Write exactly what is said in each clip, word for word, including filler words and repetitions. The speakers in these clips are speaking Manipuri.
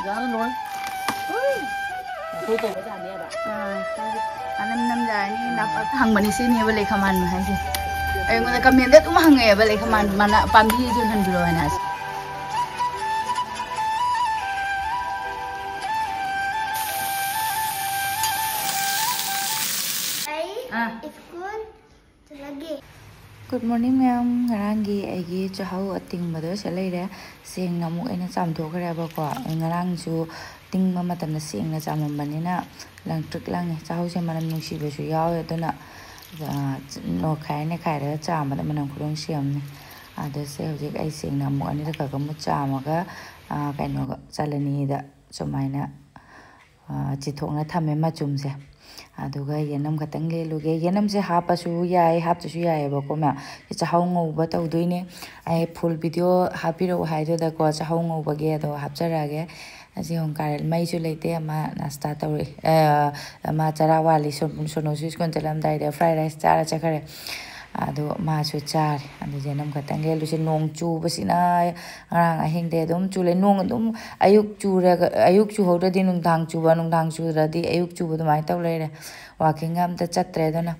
ꯌꯥꯔꯦ, ꯂꯣꯏꯔꯦ꯫ ꯑꯥ, ꯑꯅꯝ ꯅꯝꯖꯔꯅꯤ꯫ ꯅꯥꯄꯥꯛ ꯍꯪꯕꯅꯤ ꯁꯤꯅꯦꯕ ꯂꯩꯈꯥꯝ ꯍꯥꯟꯕ ꯍꯥꯏꯁꯦ꯫ ꯑꯩꯉꯣꯟꯗ comment ꯑꯗꯨꯝ ꯍꯪꯉꯛꯑꯦꯕ, ꯂꯩꯈꯥꯝ ꯍꯥꯟꯕ ꯃꯅꯥ ꯄꯥꯝꯕꯤ ꯌꯣꯟꯍꯟꯕꯤꯔꯣ ꯍꯥꯏꯅ꯫ ꯑꯩ ꯑꯥ꯫ ꯁ꯭ꯀꯨꯜ ꯆꯠꯂꯒꯦ꯫ Good morning ꯃꯌꯥꯝ꯫ ꯉꯔꯥꯡꯒꯤ ꯑꯩꯒꯤ ꯆꯥꯛꯍꯥꯎ ꯑꯇꯤꯡꯕꯗꯣ ꯁꯤꯗ ꯂꯩꯔꯦ꯫ ꯁꯦꯡꯅ ꯑꯃꯨꯛ ꯑꯩꯅ ꯆꯥꯝꯊꯣꯛꯈ꯭ꯔꯦꯕꯀꯣ꯫ ꯑꯩ ꯉꯔꯥꯡꯁꯨ ꯇꯤꯡꯕ ꯃꯇꯝꯗ ꯁꯦꯡꯅ ꯆꯥꯝꯃꯝꯕꯅꯤꯅ ꯂꯪꯇ꯭ꯔꯤꯛ ꯂꯪꯉꯦ꯫ ꯆꯥꯛꯍꯥꯎꯁꯦ ꯃꯅꯝ ꯅꯨꯡꯁꯤꯕꯁꯨ ꯌꯥꯎꯋꯦ, ꯑꯗꯨꯅ, ꯑ, ꯅꯣꯏꯈꯥꯏꯔ ꯅꯦꯈꯥꯏꯔꯒ ꯆꯥꯝꯕꯗ ꯃꯅꯝ ꯈꯨꯗꯣꯡ ꯁꯤꯔꯝꯅꯤ꯫ ꯑꯗꯣ ꯁꯦ ꯍꯧꯖꯤꯛ ꯑꯩ ꯁꯦꯡꯅ ꯑꯃꯨꯛ ꯑꯅꯤꯔꯛ ꯈꯛ ꯑꯃꯨꯛ ꯆꯥꯝꯃꯒ, ꯑ, ꯀꯩꯅꯣꯒ ꯆꯠꯂꯅꯤꯗ ꯁꯨꯃꯥꯏꯅ ꯑ, ꯆꯤꯊꯣꯛꯅ ꯊꯝꯃꯦ ꯃꯆꯨꯝꯁꯦ꯫ ꯑꯗꯨꯒ ꯌꯦꯅꯝ ꯈꯛꯇꯪ ꯂꯦꯜꯂꯨꯒꯦ꯫ ꯌꯦꯅꯝꯁꯦ ꯍꯥꯞꯄꯁꯨ ꯌꯥꯏ, ꯍꯥꯞꯇ꯭ꯔꯁꯨ ꯌꯥꯏꯑꯕꯀꯣ ꯃꯌꯥꯝ꯫ ꯆꯥꯛꯍꯥꯎ ꯉꯧꯕ ꯇꯧꯗꯣꯏꯅꯦ꯫ ꯑꯩ full video ꯍꯥꯞꯄꯤꯔꯛꯑꯣ ꯍꯥꯏꯗꯨꯗꯀꯣ, ꯆꯥꯛꯍꯥꯎ ꯉꯧꯕꯒꯤ ꯑꯗꯣ ꯍꯥꯞꯆꯔꯛꯑꯒꯦ꯫ ꯑꯁꯤ ꯌꯦꯡꯉꯨ, ꯀꯥꯔꯦꯜ ꯃꯩꯁꯨ ꯂꯩꯇꯦ, ꯑꯃ ꯅꯥꯁꯇꯥ ꯇꯧꯔꯤ꯫ ꯑ, ꯑꯃ ꯆꯔꯥ ꯋꯥꯠꯂꯤ, ꯁꯣ-, ꯁꯣꯅꯣꯁꯨ ꯁ꯭ꯀꯨꯜ ꯆꯠꯂꯝꯗꯥꯏꯗ fried rice ꯆꯥꯔ ꯆꯠꯈ꯭ꯔꯦ꯫ ꯑꯗꯣ ꯃꯥꯁꯨ ꯆꯥꯔꯦ꯫ ꯑꯗꯨ ꯌꯦꯅꯝ ꯈꯛꯇꯪ ꯂꯦꯜꯂꯨꯁꯦ꯫ ꯅꯣꯡ ꯆꯨꯕꯁꯤꯅ ꯉꯔꯥꯡ ꯑꯍꯤꯡꯗꯩ ꯑꯗꯨꯝ ꯆꯨ ꯂꯩ꯫ ꯅꯣꯡ ꯑꯗꯨꯝ ꯑꯌꯨꯛ ꯆꯨꯔꯒ, ꯑꯌꯨꯛ ꯆꯨꯍꯧꯗ꯭ꯔꯗꯤ ꯅꯨꯡꯗꯥꯡ ꯆꯨꯕ, ꯅꯨꯡꯗꯥꯡ ꯆꯨꯗ꯭ꯔꯗꯤ ꯑꯌꯨꯛ ꯆꯨꯕ, ꯑꯗꯨꯃꯥꯏꯅ ꯇꯧ ꯂꯩꯔꯦ꯫ Walkingꯒ ꯑꯝꯇ ꯆꯠꯇ꯭ꯔꯦ꯫ ꯑꯗꯨꯅ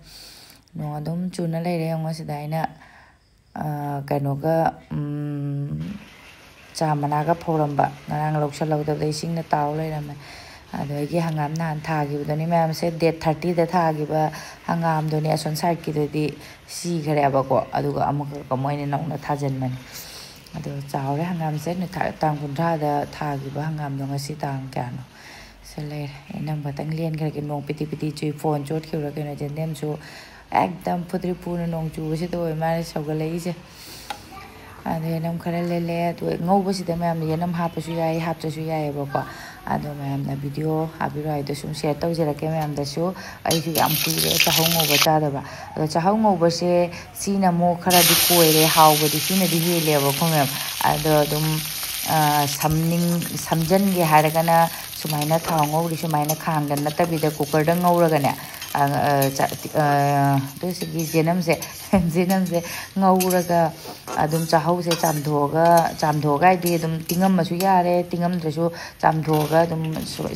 ꯅꯣꯡ ꯑꯗꯨꯝ ꯆꯨꯅ ꯂꯩꯔꯦ꯫ ꯌꯦꯡꯉꯣ ꯁꯤꯗ ꯑꯩꯅ, ꯑ, ꯀꯩꯅꯣꯒ, ꯎꯝ, ꯆꯥ ꯃꯅꯥꯒ ꯐꯧꯔꯝꯕ, ꯉꯔꯥꯡ ꯂꯧꯁꯜꯍꯧꯗꯕꯗ ꯏꯁꯤꯡꯅ ꯇꯥꯎ ꯂꯩꯔꯝꯃꯦ꯫ ꯑꯗꯒꯤ ꯍꯪꯒꯥꯝ ꯅꯍꯥꯟ ꯊꯥꯈꯤꯕꯗꯨꯅꯤ ꯃꯌꯥꯝꯁꯦ, date thirtyꯗ ꯊꯥꯈꯤꯕ ꯍꯪꯒꯥꯝꯗꯨꯅꯤ꯫ ꯑꯁꯣꯝ sideꯀꯤꯗꯨꯗꯤ ꯁꯤꯈ꯭ꯔꯦꯕꯀꯣ, ꯑꯗꯨꯒ ꯑꯃꯨꯛꯀ ꯃꯣꯏꯅ ꯅꯧꯅ ꯊꯥꯖꯤꯟꯕꯅꯦ꯫ ꯑꯗꯣ ꯆꯥꯎꯔꯦ ꯍꯪꯒꯥꯝꯁꯦ, ꯅꯨꯊꯥ-, ꯇꯥꯡ ꯀꯨꯟꯊ꯭ꯔꯥꯗ ꯊꯥꯈꯤꯕ ꯍꯪꯒꯥꯝꯗꯣ ꯉꯁꯤ ꯇꯥꯡ ꯀꯌꯥꯅꯣ? ꯁꯤ ꯂꯩꯔꯦ꯫ ꯑꯩ ꯅꯝ ꯈꯛꯇꯪ ꯂꯦꯟꯈ꯭ꯔꯒꯦ꯫ ꯅꯣꯡ ꯄꯤꯇꯤ ꯄꯤꯇꯤ ꯆꯨꯏ, phone ꯆꯣꯠꯈꯤꯕ꯭ꯔꯥ ꯀꯩꯅꯣ, ꯌꯦꯟꯗꯦꯝꯁꯨ ꯑꯦꯛꯗꯝ ꯐꯨꯗ꯭ꯔꯤ ꯐꯨꯅ ꯅꯣꯡ ꯆꯨꯕꯁꯤꯗ ꯑꯣꯏ ꯃꯥꯜꯂꯦ ꯁꯧꯒꯠꯂꯛꯏꯁꯦ꯫ ꯑꯗꯣ ꯌꯦꯅꯝ ꯈꯔ ꯂꯦꯜꯂꯦ꯫ ꯑꯗꯣ ꯉꯧꯕꯁꯤꯗ ꯃꯌꯥꯝꯅ ꯌꯦꯅꯝ ꯍꯥꯞꯄꯁꯨ ꯌꯥꯏ, ꯍꯥꯞꯇ꯭ꯔꯁꯨ ꯌꯥꯏꯑꯕꯀꯣ꯫ ꯑꯗꯣ ꯃꯌꯥꯝꯅ video ꯍꯥꯞꯄꯤꯔꯣ ꯍꯥꯏꯗꯣ ꯁꯨꯝ share ꯇꯧꯖꯔꯛꯀꯦ ꯃꯌꯥꯝꯗꯁꯨ꯫ ꯑꯩꯁꯨ ꯌꯥꯝ ꯀꯨꯏꯔꯦ ꯆꯥꯛꯍꯥꯎ ꯉꯧꯕ ꯆꯥꯗꯕ꯫ ꯑꯗꯣ ꯆꯥꯛꯍꯥꯎ ꯉꯧꯕꯁꯦ ꯁꯤꯅ ꯑꯃꯨꯛ ꯈꯔꯗꯤ ꯀꯣꯏꯔꯦ, ꯍꯥꯎꯕꯗꯤ ꯁꯤꯅꯗꯤ ꯍꯦꯜꯂꯦꯕꯀꯣ ꯃꯌꯥꯝ꯫ ꯑꯗꯣ ꯑꯗꯨꯝ, ꯑ, ꯁꯝꯅꯤꯡ-, ꯁꯝꯖꯟꯒꯦ ꯍꯥꯏꯔꯒꯅ ꯁꯨꯃꯥꯏꯅ ꯊꯥꯎ ꯉꯧꯔꯤ ꯁꯨꯃꯥꯏꯅ ꯈꯥꯡꯗ ꯅꯠꯇꯕꯤꯗ cookerꯗ ꯉꯧꯔꯒꯅꯦ, ꯑꯗꯨꯁꯤꯒꯤ ꯖꯦꯅꯝꯁꯦ ꯖꯦꯅꯝꯁꯦ ꯉꯧꯔꯒ ꯑꯗꯨꯝ ꯆꯥꯛꯍꯧꯁꯦ ꯆꯥꯝꯊꯣꯛꯑꯒ ꯆꯥꯝꯊꯣꯛꯑꯒ ꯍꯥꯏꯗꯤ ꯑꯗꯨꯝ ꯇꯤꯡꯉꯝꯃꯁꯨ ꯌꯥꯔꯦ꯫ ꯇꯤꯡꯉꯝꯗ꯭ꯔꯁꯨ ꯆꯥꯝꯊꯣꯛꯑꯒ ꯑꯗꯨꯝ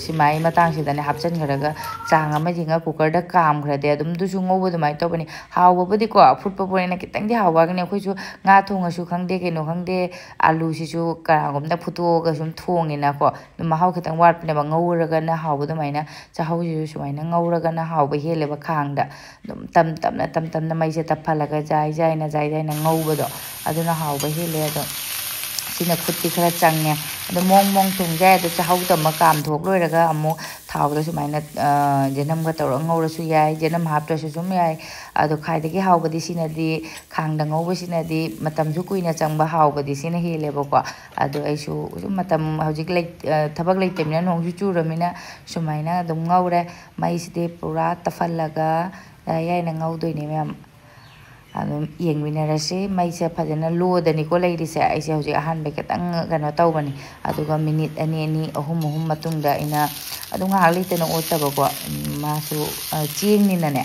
ꯁꯨꯃꯥꯏ ꯃꯇꯥꯡꯁꯤꯗꯅꯦ ꯍꯥꯞꯆꯤꯟꯈ꯭ꯔꯒ ꯆꯥꯡ ꯑꯃ ꯌꯦꯡꯉꯒ ꯀꯨꯀꯔꯗ ꯀꯥꯝꯈ꯭ꯔꯗꯤ ꯑꯗꯨꯝꯗꯨꯁꯨ ꯉꯧꯕ ꯑꯗꯨꯃꯥꯏꯅ ꯇꯧꯕꯅꯤ꯫ ꯍꯥꯎꯕꯕꯨꯗꯤꯀꯣ ꯑꯐꯨꯠꯄ ꯄꯣꯠꯅꯤꯅ ꯈꯤꯇꯪꯗꯤ ꯍꯥꯎꯕ ꯍꯥꯏꯒꯅꯤ꯫ ꯑꯩꯈꯣꯏꯁꯨ ꯉꯥ ꯊꯣꯡꯉꯁꯨ ꯈꯪꯗꯦ ꯀꯩꯅꯣ ꯈꯪꯗꯦ ꯑꯥꯂꯨꯁꯤꯁꯨ ꯀꯅꯥꯒꯨꯝꯕꯅ ꯐꯨꯠꯇꯣꯛꯑꯒ ꯁꯨꯝ ꯊꯣꯡꯉꯤꯅꯀꯣ꯫ ꯑꯗꯨꯝ ꯃꯍꯥꯎ ꯈꯤꯇꯪ ꯋꯥꯠꯄꯅꯦꯕ꯫ ꯉꯧꯔꯒꯅ ꯍꯥꯎꯕ ꯑꯗꯨꯃꯥꯏꯅ ꯆꯥꯛꯍꯧꯁꯤꯁꯨ ꯁꯨꯃꯥꯏꯅ ꯉꯧꯔꯒꯅ ꯍꯥꯎꯕ ꯍꯦꯜꯂꯦꯕ꯫ ꯈꯥꯡꯗ ꯑꯗꯨꯝ ꯇꯝ ꯇꯞꯅ ꯇꯝ ꯇꯞꯅ ꯃꯩꯁꯦ ꯇꯞꯍꯜꯂꯒ ꯖꯥꯏ ꯖꯥꯏꯅ ꯖꯥꯏ ꯖꯥꯏꯅ ꯉꯧꯕꯗꯣ ꯑꯗꯨꯅ ꯍꯥꯎꯕ ꯍꯦꯜꯂꯦ꯫ ꯑꯗꯣ ꯁꯤꯅ ꯈꯨꯠꯇꯤ ꯈꯔ ꯆꯪꯉꯦ꯫ ꯑꯗꯣ ꯃꯑꯣꯡ ꯃꯑꯣꯡ ꯊꯣꯡꯁꯦ꯫ ꯑꯗꯣ ꯆꯥꯛꯍꯧ ꯇꯝꯃ ꯀꯥꯝꯊꯣꯛ ꯂꯣꯏꯔꯒ ꯑꯃꯨꯛ ꯊꯥꯎꯗ ꯁꯨꯃꯥꯏꯅ ꯌꯦꯅꯝꯒ ꯇꯧꯔꯒ ꯉꯧꯔꯁꯨ ꯌꯥꯏ꯫ ꯌꯦꯅꯝ ꯍꯥꯞꯇ꯭ꯔꯁꯨ ꯑꯗꯨꯝ ꯌꯥꯏ꯫ ꯑꯗꯣ ꯈ꯭ꯋꯥꯏꯗꯒꯤ ꯍꯥꯎꯕꯗꯤ ꯁꯤꯅꯗꯤ ꯈꯥꯡꯗ ꯉꯧꯕꯁꯤꯅꯗꯤ ꯃꯇꯝꯁꯨ ꯀꯨꯏꯅ ꯆꯪꯕ ꯍꯥꯎꯕꯗꯤ ꯁꯤꯅ ꯍꯦꯜꯂꯦꯕꯀꯣ꯫ ꯑꯗꯣ ꯑꯩꯁꯨ ꯁꯨꯝ ꯃꯇꯝ ꯍꯧꯖꯤꯛ ꯂꯩ-, ꯊꯕꯛ ꯂꯩꯇꯕꯅꯤꯅ ꯅꯣꯡꯁꯨ ꯆꯨꯔꯕꯅꯤꯅ ꯁꯨꯃꯥꯏꯅ ꯑꯗꯨꯝ ꯉꯧꯔꯦ꯫ ꯃꯩꯁꯤꯗꯤ ꯄꯨꯔꯥ ꯇꯞꯍꯜꯂꯒ ꯌꯥꯏ ꯌꯥꯏꯅ ꯉꯧꯗꯣꯏꯅꯦ ꯃꯌꯥꯝ꯫ ꯑꯗꯨꯝ ꯌꯦꯡꯃꯤꯟꯅꯔꯁꯤ꯫ ꯃꯩꯁꯦ ꯐꯖꯅ ꯂꯣꯗꯅꯤꯀꯣ ꯂꯩꯔꯤꯁꯦ꯫ ꯑꯩꯁꯦ ꯍꯧꯖꯤꯛ ꯑꯍꯥꯟꯕ ꯈꯤꯇꯪ ꯀꯩꯅꯣ ꯇꯧꯕꯅꯤ꯫ ꯑꯗꯨꯒ ꯃꯤꯅꯤꯠ ꯑꯅꯤ ꯑꯅꯤ ꯑꯍꯨꯝ ꯑꯍꯨꯝ ꯃꯇꯨꯡꯗ ꯑꯩꯅ ꯑꯗꯨꯝ ꯉꯥꯏꯍꯥꯛ ꯂꯩꯇꯅ ꯑꯣꯠꯇꯕꯀꯣ꯫ ꯃꯥꯁꯨ ꯆꯦꯡꯅꯤꯅꯅꯦ꯫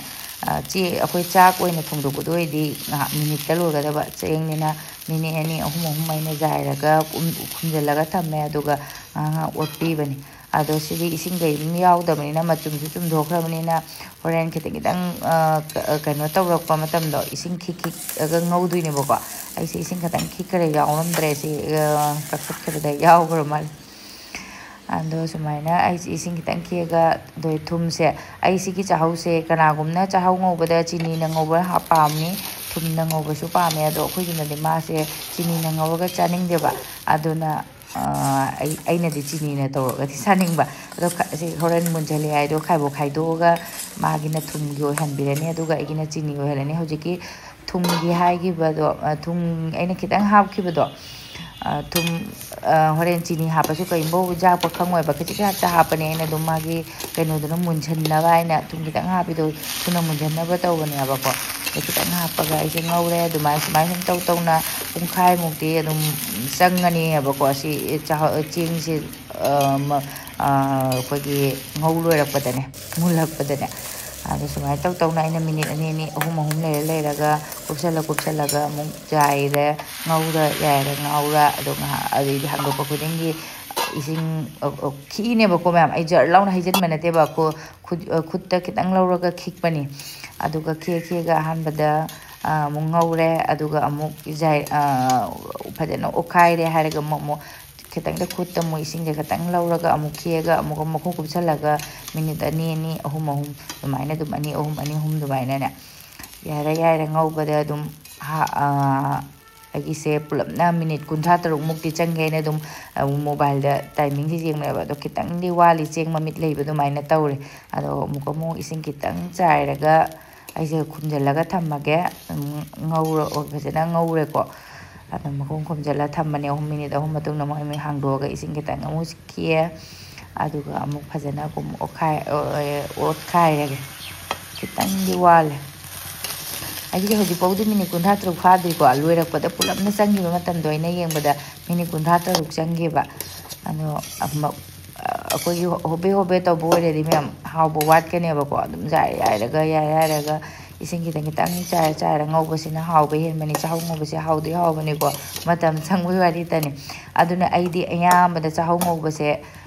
ꯆꯦ-, ꯑꯩꯈꯣꯏ ꯆꯥꯛ ꯑꯣꯏꯅ ꯊꯣꯡꯗꯣꯛꯄꯗꯣ ꯑꯣꯏꯔꯗꯤ ꯉꯥꯏꯍꯥꯛ ꯃꯤꯅꯤꯠꯇ ꯂꯣꯏꯒꯗꯕ꯫ ꯆꯦꯡꯅꯤꯅ ꯃꯤꯅꯤꯠ ꯑꯅꯤ ꯑꯍꯨꯝ ꯑꯍꯨꯝ ꯑꯩꯅ ꯖꯥꯏꯔꯒ ꯈꯨꯝꯖꯤꯜꯂꯒ ꯊꯝꯃꯦ꯫ ꯑꯗꯨꯒ ꯉꯥꯏꯍꯥꯛ ꯉꯥꯏꯍꯥꯛ ꯑꯣꯠꯄꯤꯕꯅꯤ꯫ ꯑꯗꯣ ꯁꯤꯗꯤ ꯏꯁꯤꯡ ꯀꯩ ꯑꯗꯨꯝ ꯌꯥꯎꯗꯕꯅꯤꯅ ꯃꯆꯨꯝꯁꯨ ꯆꯨꯝꯊꯣꯛꯈ꯭ꯔꯕꯅꯤꯅ ꯍꯣꯔꯦꯟ ꯈꯤꯇꯪ ꯈꯤꯇꯪ ꯀꯩꯅꯣ ꯇꯧꯔꯛꯄ ꯃꯇꯝꯗꯣ ꯏꯁꯤꯡ ꯈꯤꯛ ꯈꯤꯛꯑꯒ ꯉꯧꯗꯣꯏꯅꯦꯕꯀꯣ꯫ ꯑꯩꯁꯦ ꯏꯁꯤꯡ ꯈꯤꯇꯪ ꯈꯤꯛꯈ꯭ꯔꯦ, ꯌꯥꯎꯔꯝꯗ꯭ꯔꯦ꯫ ꯁꯤ ꯀꯛꯊꯠꯈꯤꯕꯗ ꯌꯥꯎꯈ꯭ꯔ ꯃꯥꯜꯂꯦ꯫ ꯑꯗꯣ ꯁꯨꯃꯥꯏꯅ ꯑꯩꯁꯦ ꯏꯁꯤꯡ ꯈꯤꯇꯪ ꯈꯤꯛꯑꯒ, ꯑꯗꯣ ꯊꯨꯝꯁꯦ, ꯑꯩ ꯁꯤꯒꯤ ꯆꯥꯛꯍꯧꯁꯦ ꯀꯅꯥꯒꯨꯝꯅ ꯆꯥꯛꯍꯧ ꯉꯧꯕꯗ ꯆꯤꯅꯤꯅ ꯉꯧꯕ ꯍꯥ-, ꯄꯥꯝꯃꯤ, ꯊꯨꯝꯅ ꯉꯧꯕꯁꯨ ꯄꯥꯝꯃꯦ꯫ ꯑꯗꯣ ꯑꯩꯈꯣꯏꯒꯤꯅꯗꯤ ꯃꯥꯁꯦ ꯆꯤꯅꯤꯅ ꯉꯧꯔꯒ ꯆꯥꯅꯤꯡꯗꯦꯕ꯫ ꯑꯗꯨꯅ ꯑꯩ, ꯑꯩꯅꯗꯤ ꯆꯤꯅꯤꯅ ꯇꯧꯔꯒꯗꯤ ꯆꯥꯅꯤꯡꯕ꯫ ꯑꯗꯣ ꯁꯤ ꯍꯣꯔꯦꯟ ꯃꯨꯟꯖꯜꯂꯦ ꯍꯥꯏꯗꯣ ꯈꯥꯏꯕꯣꯛ ꯈꯥꯏꯗꯣꯛꯑꯒ ꯃꯥꯒꯤꯅ ꯊꯨꯝꯒꯤ ꯑꯣꯏꯍꯟꯕꯤꯔꯅꯤ꯫ ꯑꯗꯨꯒ ꯑꯩꯒꯤꯅ ꯆꯤꯅꯤ ꯑꯣꯏꯍꯜꯂꯅꯤ꯫ ꯍꯧꯖꯤꯛꯀꯤ ꯊꯨꯝꯒꯤ ꯍꯥꯏꯈꯤꯕꯗꯣ, ꯊꯨꯝ ꯑꯩꯅ ꯈꯤꯇꯪ ꯍꯥꯞꯈꯤꯕꯗꯣ, ꯊꯨꯝ, ꯍꯣꯔꯦꯟ ꯆꯤꯅꯤ ꯍꯥꯞꯄꯁꯨ ꯀꯔꯤꯝꯐꯥꯎ ꯌꯥꯛꯄ ꯈꯪꯉꯣꯏꯕ꯫ ꯈꯖꯤꯛ ꯈꯛꯇ ꯍꯥꯞꯄꯅꯦ ꯑꯩꯅ ꯑꯗꯨꯝ ꯃꯥꯒꯤ ꯀꯩꯅꯣꯗꯨꯅ ꯃꯨꯟꯁꯤꯟꯅꯕ ꯍꯥꯏꯅ ꯊꯨꯝ ꯈꯤꯇꯪ ꯍꯥꯞꯄꯤꯗꯣ, ꯊꯨꯅ ꯃꯨꯟꯁꯤꯟꯅꯕ ꯇꯧꯕꯅꯦꯕꯀꯣ꯫ ꯑꯗꯨ ꯈꯤꯇꯪ ꯍꯥꯞꯄꯒ ꯑꯩꯁꯦ ꯉꯧꯔꯦ꯫ ꯑꯗꯨꯃꯥꯏꯅ ꯁꯨꯃꯥꯏꯅ ꯁꯨꯝ ꯇꯧ ꯇꯧꯅ ꯄꯨꯡꯈꯥꯏꯃꯨꯛꯇꯤ ꯑꯗꯨꯝ ꯆꯪꯉꯅꯦꯕꯀꯣ꯫ ꯁꯤ ꯆꯦꯡꯁꯦ ꯑꯩꯈꯣꯏꯒꯤ ꯉꯧ ꯂꯣꯏꯔꯛꯄꯗꯅꯦ, ꯃꯨꯜꯂꯛꯄꯗꯅꯦ꯫ ꯑꯗꯣ ꯁꯨꯃꯥꯏꯅ ꯇꯧ ꯇꯧꯅ ꯑꯩꯅ ꯃꯤꯅꯤꯠ ꯑꯅꯤ ꯑꯅꯤ ꯑꯍꯨꯝ ꯑꯍꯨꯝ ꯂꯩꯔ ꯂꯩꯔꯒ ꯀꯨꯞꯁꯜꯂ ꯀꯨꯞꯁꯜꯂꯒ ꯑꯃꯨꯛ ꯌꯥꯏꯔꯦ, ꯉꯧꯔ ꯌꯥꯏꯔꯦ, ꯉꯧꯔ꯫ ꯑꯗꯣ ꯉꯥꯏꯍꯥꯛ ꯑꯗꯩꯗꯤ ꯍꯥꯡꯗꯣꯛꯄ ꯈꯨꯗꯤꯡꯒꯤ ꯏꯁꯤꯡ ꯈꯤꯛꯏꯅꯦꯕꯀꯣ ꯃꯌꯥꯝ꯫ ꯑꯩ ꯖꯔ ꯂꯥꯎꯅ ꯍꯩꯖꯤꯟꯕ ꯅꯠꯇꯦꯕ꯫ ꯈꯨꯠꯇ ꯈꯤꯇꯪ ꯂꯧꯔꯒ ꯈꯤꯛꯄꯅꯤ꯫ ꯑꯗꯨꯒ ꯈꯦꯛ ꯈꯦꯛꯑꯒ ꯑꯍꯥꯟꯕꯗ ꯑꯃꯨꯛ ꯉꯧꯔꯦ꯫ ꯑꯗꯨꯒ ꯑꯃꯨꯛ ꯐꯖꯅ ꯑꯣꯠꯈꯥꯏꯔꯦ ꯍꯥꯏꯔꯒ ꯑꯃꯨꯛ ꯑꯃꯨꯛ ꯈꯤꯇꯪꯗ ꯈꯨꯠꯇ ꯑꯃꯨꯛ ꯏꯁꯤꯡꯁꯦ ꯈꯤꯇꯪ ꯂꯧꯔꯒ ꯑꯃꯨꯛ ꯈꯦꯛꯑꯒ ꯑꯃꯨꯛ ꯃꯈꯨꯝ ꯀꯨꯞꯁꯜꯂꯒ ꯃꯤꯅꯤꯠ ꯑꯅꯤ ꯑꯅꯤ ꯑꯍꯨꯝ ꯑꯍꯨꯝ ꯑꯗꯨꯃꯥꯏꯅ ꯑꯗꯨꯝ ꯑꯅꯤ ꯑꯍꯨꯝ ꯑꯅꯤ ꯑꯍꯨꯝ ꯑꯗꯨꯃꯥꯏꯅꯅꯦ ꯌꯥꯏꯔ ꯌꯥꯏꯔ ꯉꯧꯕꯗ ꯑꯗꯨꯝ ꯑꯩꯒꯤꯁꯦ ꯄꯨꯂꯞꯅ ꯃꯤꯅꯤꯠ ꯀꯨꯟꯊ꯭ꯔꯥ ꯇꯔꯨꯛꯃꯨꯛꯇꯤ ꯆꯪꯒꯦ꯫ ꯑꯩꯅ ꯑꯗꯨꯝ ꯃꯣꯕꯥꯏꯜꯗ ꯇꯥꯏꯃꯤꯡꯁꯦ ꯌꯦꯡꯅꯕ꯫ ꯑꯗꯣ ꯈꯤꯇꯪꯗꯤ ꯋꯥꯠꯂꯤ, ꯆꯦꯡ ꯃꯃꯤꯠ ꯂꯩꯕ ꯑꯗꯨꯃꯥꯏꯅ ꯇꯧꯔꯦ꯫ ꯑꯗꯣ ꯑꯃꯨꯛ ꯑꯃꯨꯛ ꯏꯁꯤꯡ ꯈꯤꯇꯪ ꯆꯥꯏꯔꯒ ꯑꯩꯁꯦ ꯈꯨꯝꯖꯤꯜꯂꯒ ꯊꯝꯃꯒꯦ꯫ ꯉꯧꯔ ꯐꯖꯅ ꯉꯧꯔꯦꯀꯣ꯫ ꯑꯗꯣ ꯃꯈꯨꯝ ꯈꯨꯝꯖꯤꯜꯂ ꯊꯝꯃꯅꯤ꯫ ꯑꯍꯨꯝ ꯃꯤꯅꯤꯠ ꯑꯍꯨꯝ ꯃꯇꯨꯡꯗ ꯑꯃꯨꯛ ꯑꯩ ꯍꯥꯡꯗꯣꯛꯑꯒ ꯏꯁꯤꯡ ꯈꯤꯇꯪ ꯑꯃꯨꯛ ꯈꯤꯛꯑꯦ꯫ ꯑꯗꯨꯒ ꯑꯃꯨꯛ ꯐꯖꯅ ꯑꯃꯨꯛ ꯑꯣꯠꯈꯥꯏ-, ꯑꯣꯠꯈꯥꯏꯔꯒꯦ꯫ ꯈꯤꯇꯪꯗꯤ ꯋꯥꯠꯂꯦ꯫ ꯑꯩꯒꯤꯗꯤ ꯍꯧꯖꯤꯛꯐꯥꯎꯗꯤ ꯃꯤꯅꯤꯠ ꯀꯨꯟꯊ꯭ꯔꯥ ꯇꯔꯨꯛ ꯐꯥꯗ꯭ꯔꯤꯀꯣ꯫ ꯂꯣꯏꯔꯛꯄꯗ ꯄꯨꯂꯞꯅ ꯆꯪꯈꯤꯕ ꯃꯇꯝꯗꯣ ꯑꯩꯅ ꯌꯦꯡꯕꯗ ꯃꯤꯅꯤꯠ ꯀꯨꯟꯊ꯭ꯔꯥ ꯇꯔꯨꯛ ꯆꯪꯈꯤꯕ꯫ ꯑꯗꯣ ꯑꯃ-, ꯑꯩꯈꯣꯏꯒꯤ ꯍꯣꯕꯦ ꯍꯣꯕꯦ ꯇꯧꯕ ꯑꯣꯏꯔꯗꯤ ꯃꯌꯥꯝ ꯍꯥꯎꯕ ꯋꯥꯠꯀꯅꯦꯕꯀꯣ꯫ ꯑꯗꯨꯝ ꯌꯥꯏ ꯌꯥꯏꯔꯒ ꯌꯥꯏ ꯌꯥꯏꯔꯒ ꯏꯁꯤꯡ ꯈꯤꯇꯪ ꯈꯤꯇꯪ ꯆꯥꯏꯔ ꯆꯥꯏꯔ ꯉꯧꯕꯁꯤꯅ ꯍꯥꯎꯕ ꯍꯦꯟꯕꯅꯤ꯫ ꯆꯥꯛꯍꯥꯎ ꯉꯧꯕꯁꯦ ꯍꯥꯎꯗꯤ ꯍꯥꯎꯕꯅꯤꯀꯣ, ꯃꯇꯝ ꯆꯪꯕꯒꯤ ꯋꯥꯔꯤꯇꯅꯤ꯫ ꯑꯗꯨꯅ ꯑꯩꯗꯤ ꯑꯌꯥꯝꯕꯗ ꯆꯥꯛꯍꯥꯎ ꯉꯧꯕꯁꯦ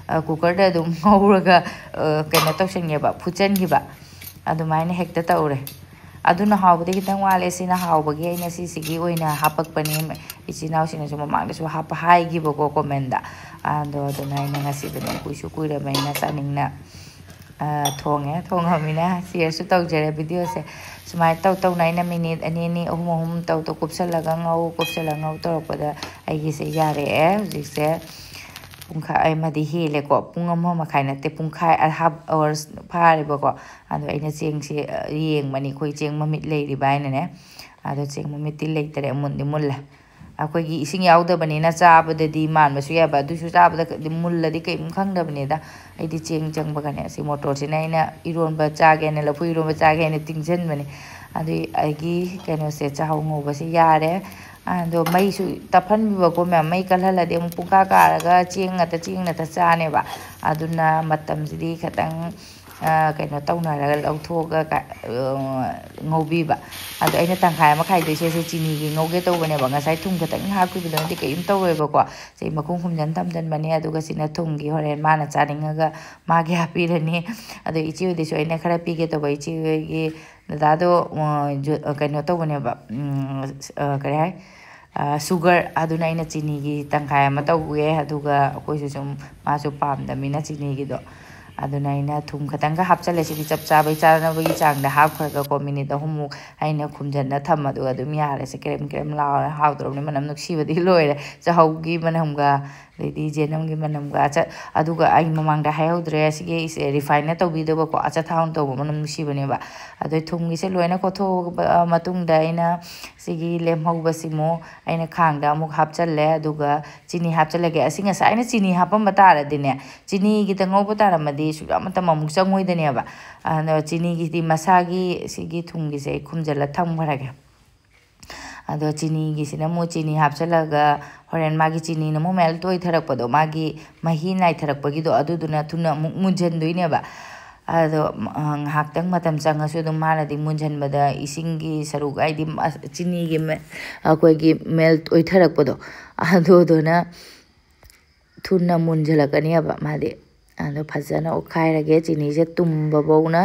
ꯀꯨꯀꯔꯗ ꯑꯗꯨꯝ ꯉꯧꯔꯒ ꯀꯩꯅꯣ ꯇꯧꯁꯟꯒꯦꯕ, ꯐꯨꯠꯆꯟꯈꯤꯕ꯫ ꯑꯗꯨꯃꯥꯏꯅ ꯍꯦꯛꯇ ꯇꯧꯔꯦ꯫ ꯑꯗꯨꯅ ꯍꯥꯎꯕꯗꯤ ꯈꯤꯇꯪ ꯋꯥꯠꯂꯦ꯫ ꯁꯤꯅ ꯍꯥꯎꯕꯒꯤ ꯑꯩꯅ ꯁꯤꯁꯤꯒꯤ ꯑꯣꯏꯅ ꯍꯥꯞꯄꯛꯄꯅꯤ꯫ ꯏꯆꯤꯟ ꯏꯅꯥꯎꯁꯤꯡꯅꯁꯨ ꯃꯃꯥꯡꯗꯁꯨ ꯍꯥꯞꯄ ꯍꯥꯏꯈꯤꯕꯀꯣ ꯀꯣꯃꯦꯟꯗ꯫ ꯑꯗꯣ ꯑꯗꯨꯅ ꯑꯩꯅ ꯉꯁꯤꯗꯤ ꯑꯗꯨꯝ ꯀꯨꯏꯁꯨ ꯀꯨꯏꯔꯕꯅꯤꯅ ꯆꯥꯅꯤꯡꯅ ꯊꯣꯡꯉꯦ꯫ ꯊꯣꯡꯉꯕꯅꯤꯅ ꯁꯤꯌꯔꯁꯨ ꯇꯧꯖꯔꯦ ꯚꯤꯗꯤꯑꯣꯁꯦ꯫ ꯁꯨꯃꯥꯏꯅ ꯇꯧ ꯇꯧꯅ ꯑꯩꯅ ꯃꯤꯅꯤꯠ ꯑꯅꯤ ꯑꯅꯤ ꯑꯍꯨꯝ ꯑꯍꯨꯝ ꯇꯧ ꯇꯧ ꯀꯨꯞꯁꯜꯂꯒ ꯉꯧ ꯀꯨꯞꯁꯜꯂꯒ ꯉꯧ ꯇꯧꯔꯛꯄꯗ ꯑꯩꯒꯤꯁꯦ ꯌꯥꯔꯛꯑꯦ ꯍꯧꯖꯤꯛꯁꯦ꯫ ꯄꯨꯡꯈꯥꯏ ꯑꯃꯗꯤ ꯍꯦꯜꯂꯦꯀꯣ꯫ ꯄꯨꯡ ꯑꯃ ꯃꯈꯥꯏ ꯅꯠꯇꯦ, ꯄꯨꯡꯈꯥꯏ, ꯍꯥꯐ ꯑꯋꯥꯔꯁ ꯐꯥꯔꯦꯕꯀꯣ꯫ ꯑꯗꯣ ꯑꯩꯅ ꯆꯦꯡꯁꯦ ꯌꯦꯡꯕꯅꯤ, ꯑꯩꯈꯣꯏ ꯆꯦꯡ ꯃꯃꯤꯠ ꯂꯩꯔꯤꯕ ꯍꯥꯏꯅꯅꯦ꯫ ꯑꯗꯣ ꯆꯦꯡ ꯃꯃꯤꯠꯇꯤ ꯂꯩꯇꯔꯦ, ꯃꯨꯟꯗꯤ ꯃꯨꯜꯂꯦ꯫ ꯑꯩꯈꯣꯏꯒꯤ ꯏꯁꯤꯡ ꯌꯥꯎꯗꯕꯅꯤꯅ ꯆꯥꯕꯗꯗꯤ ꯃꯥꯟꯕꯁꯨ ꯌꯥꯏꯕ, ꯑꯗꯨꯁꯨ ꯆꯥꯕꯗ ꯃꯨꯜꯂꯗꯤ ꯀꯩꯝ ꯈꯪꯗꯕꯅꯤꯗ꯫ ꯑꯩꯗꯤ ꯆꯦꯡ ꯆꯪꯕꯒꯅꯦ ꯁꯤ ꯃꯣꯇꯣꯔꯁꯤꯅ ꯑꯩꯅ ꯏꯔꯣꯟꯕ ꯆꯥꯒꯦꯅ, ꯂꯐꯨ ꯏꯔꯣꯟꯕ ꯆꯥꯒꯦꯅ ꯇꯤꯡꯁꯤꯟꯕꯅꯤ꯫ ꯑꯗꯨꯏ ꯑꯩꯒꯤ ꯀꯩꯅꯣꯁꯦ, ꯆꯥꯛꯍꯥꯎ ꯉꯧꯕꯁꯦ ꯌꯥꯔꯦ꯫ ꯑꯗꯣ ꯃꯩꯁꯨ ꯇꯞꯍꯟꯕꯤꯕꯀꯣ ꯃꯌꯥꯝ, ꯃꯩ ꯀꯜꯍꯜꯂꯗꯤ ꯑꯃꯨꯛ ꯄꯨꯡꯀꯥ ꯀꯥꯔꯒ ꯆꯦꯡ ꯉꯥꯛꯇ, ꯆꯦꯡ ꯉꯥꯛꯇ ꯆꯥꯅꯦꯕ꯫ ꯑꯗꯨꯅ ꯃꯇꯝꯁꯤꯗꯤ ꯈꯤꯇꯪ ꯀꯩꯅꯣ ꯇꯧꯅꯔꯒ ꯂꯧꯊꯣꯛꯑꯒ ꯉꯧꯕꯤꯕ꯫ ꯑꯗꯣ ꯑꯩꯅ ꯇꯪꯈꯥꯏ ꯑꯃ ꯈꯥꯏꯗꯣꯛꯏꯁꯦ, ꯁꯤ ꯆꯤꯅꯤꯒꯤ ꯉꯧꯒꯦ ꯇꯧꯕꯅꯦꯕ꯫ ꯉꯁꯥꯏ ꯊꯨꯝ ꯈꯛꯇꯪ ꯍꯥꯞꯈꯤꯕꯗꯨꯅꯗꯤ ꯀꯩꯝ ꯇꯧꯔꯣꯏꯕꯀꯣ꯫ ꯁꯤ ꯃꯈꯨꯝ ꯈꯨꯝꯖꯟ ꯊꯝꯖꯟꯕꯅꯦ꯫ ꯑꯗꯨꯒ ꯁꯤꯅ ꯊꯨꯝꯒꯤ, ꯍꯣꯔꯦꯟ ꯃꯥꯅ ꯆꯥꯅꯤꯡꯉꯒ ꯃꯥꯒꯤ ꯍꯥꯞꯄꯤꯔꯅꯤ꯫ ꯑꯗꯣ ꯏꯆꯦ ꯍꯣꯏꯗꯁꯨ ꯑꯩꯅ ꯈꯔ ꯄꯤꯒꯦ ꯇꯧꯕ꯫ ꯏꯆꯦ ꯍꯣꯏꯒꯤ ꯗꯗꯥꯗꯣ ꯀꯩꯅꯣ ꯇꯧꯕꯅꯦꯕ, ꯀꯔꯤ ꯍꯥꯏ, ꯁꯨꯒꯔ꯫ ꯑꯗꯨꯅ ꯑꯩꯅ ꯆꯤꯅꯤꯒꯤ ꯇꯪꯈꯥꯏ ꯑꯃ ꯇꯧꯋꯦ꯫ ꯑꯗꯨꯒ ꯑꯩꯈꯣꯏꯁꯨ ꯁꯨꯝ, ꯃꯥꯁꯨ ꯄꯥꯝꯗꯕꯅꯤꯅ ꯆꯤꯅꯤꯒꯤꯗꯣ꯫ ꯑꯗꯨꯅ ꯑꯩꯅ ꯊꯨꯝ ꯈꯛꯇꯪꯒ ꯍꯥꯞꯆꯜꯂꯦ꯫ ꯁꯤꯗꯤ ꯆꯞ ꯆꯥꯕꯒꯤ ꯆꯥꯅꯕꯒꯤ ꯆꯥꯡꯗ ꯍꯥꯞꯈ꯭ꯔꯒꯀꯣ, ꯃꯤꯅꯤꯠ ꯑꯍꯨꯝꯃꯨꯛ ꯑꯩꯅ ꯈꯨꯝꯖꯤꯟꯅ ꯊꯝꯃ, ꯑꯗꯨꯒ ꯑꯗꯨꯝ ꯌꯥꯔꯦꯁꯦ꯫ ꯀ꯭ꯔꯦꯝ ꯀ꯭ꯔꯦꯝ ꯂꯥꯎꯔꯦ, ꯍꯥꯎꯗ꯭ꯔꯕꯅꯤ, ꯃꯅꯝ ꯅꯨꯡꯁꯤꯕꯗꯤ ꯂꯣꯏꯔꯦ꯫ ꯆꯥꯛꯍꯧꯒꯤ ꯃꯅꯝꯒ, ꯑꯗꯩꯗꯤ ꯖꯦꯅꯝꯒꯤ ꯃꯅꯝꯒ꯫ ꯑꯗꯨꯒ ꯑꯩ ꯃꯃꯥꯡꯗ ꯍꯥꯏꯍꯧꯗ꯭ꯔꯦ, ꯁꯤꯒꯤ ꯔꯤꯐꯥꯏꯟꯅ ꯇꯧꯕꯤꯗꯕꯀꯣ, ꯑꯆꯥꯊꯥꯎꯅ ꯇꯧꯕ ꯃꯅꯝ ꯅꯨꯡꯁꯤꯕꯅꯦꯕ꯫ ꯑꯗꯩ ꯊꯨꯝꯒꯤꯁꯦ ꯂꯣꯏꯅ ꯀꯣꯠꯊꯣꯛꯑꯕ ꯃꯇꯨꯡꯗ, ꯑꯩꯅ ꯁꯤꯒꯤ ꯂꯦꯝꯍꯧꯕꯁꯤꯃꯨꯛ ꯑꯩꯅ ꯈꯥꯡꯗ ꯑꯃꯨꯛ ꯍꯥꯞꯆꯜꯂꯦ꯫ ꯑꯗꯨꯒ ꯆꯤꯅꯤ ꯍꯥꯞꯆꯜꯂꯒꯦ꯫ ꯑꯁꯤ ꯉꯁꯥꯏ ꯑꯩꯅ ꯆꯤꯅꯤ ꯍꯥꯞꯄꯝꯕ ꯇꯥꯔꯗꯤꯅꯦ, ꯆꯤꯅꯤꯒꯤꯗ ꯉꯧꯕ ꯇꯥꯔꯝꯃꯗꯤ ꯁꯨꯛꯌꯥꯝ ꯃꯇꯝ ꯑꯃꯨꯛ ꯆꯪꯉꯣꯏꯗꯅꯦꯕ꯫ ꯑꯗꯣ ꯆꯤꯅꯤꯒꯤꯗꯤ ꯃꯁꯥꯒꯤ ꯁꯤꯒꯤ ꯊꯨꯝꯒꯤꯁꯦ ꯑꯩ ꯈꯨꯝꯖꯤꯜꯂ ꯊꯝꯈ꯭ꯔꯒꯦ꯫ ꯑꯗꯣ ꯆꯤꯅꯤꯒꯤꯁꯤꯅ ꯑꯃꯨꯛ ꯆꯤꯅꯤ ꯍꯥꯞꯆꯜꯂꯒ, ꯍꯣꯔꯦꯟ ꯃꯥꯒꯤ ꯆꯤꯅꯤꯅ ꯑꯃꯨꯛ ꯃꯦꯜꯠ ꯑꯣꯏꯊꯔꯛꯄꯗꯣ, ꯃꯥꯒꯤ ꯃꯍꯤ ꯅꯥꯏꯊꯔꯛꯄꯒꯤꯗꯣ, ꯑꯗꯨꯗꯨꯅ ꯊꯨꯅ ꯑꯃꯨꯛ ꯃꯨꯟꯖꯟꯗꯣꯏꯅꯦꯕ꯫ ꯑꯗꯣ ꯉꯥꯏꯍꯥꯛꯇꯪ ꯃꯇꯝ ꯆꯪꯉꯁꯨ, ꯑꯗꯨꯝ ꯃꯥꯅꯗꯤ ꯃꯨꯟꯖꯟꯕꯗ ꯏꯁꯤꯡꯒꯤ ꯁꯔꯨꯛ, ꯍꯥꯏꯗꯤ ꯆꯤꯅꯤꯒꯤ, ꯑꯩꯈꯣꯏꯒꯤ ꯃꯦꯜꯠ ꯑꯣꯏꯊꯔꯛꯄꯗꯣ, ꯑꯗꯨꯗꯨꯅ ꯊꯨꯅ ꯃꯨꯟꯖꯜꯂꯛꯀꯅꯦꯕ ꯃꯥꯗꯤ꯫ ꯑꯗꯣ ꯐꯖꯅ ꯑꯣꯠꯈꯥꯏꯔꯒꯦ꯫ ꯆꯤꯅꯤꯁꯦ ꯇꯨꯝꯕ ꯐꯧꯅ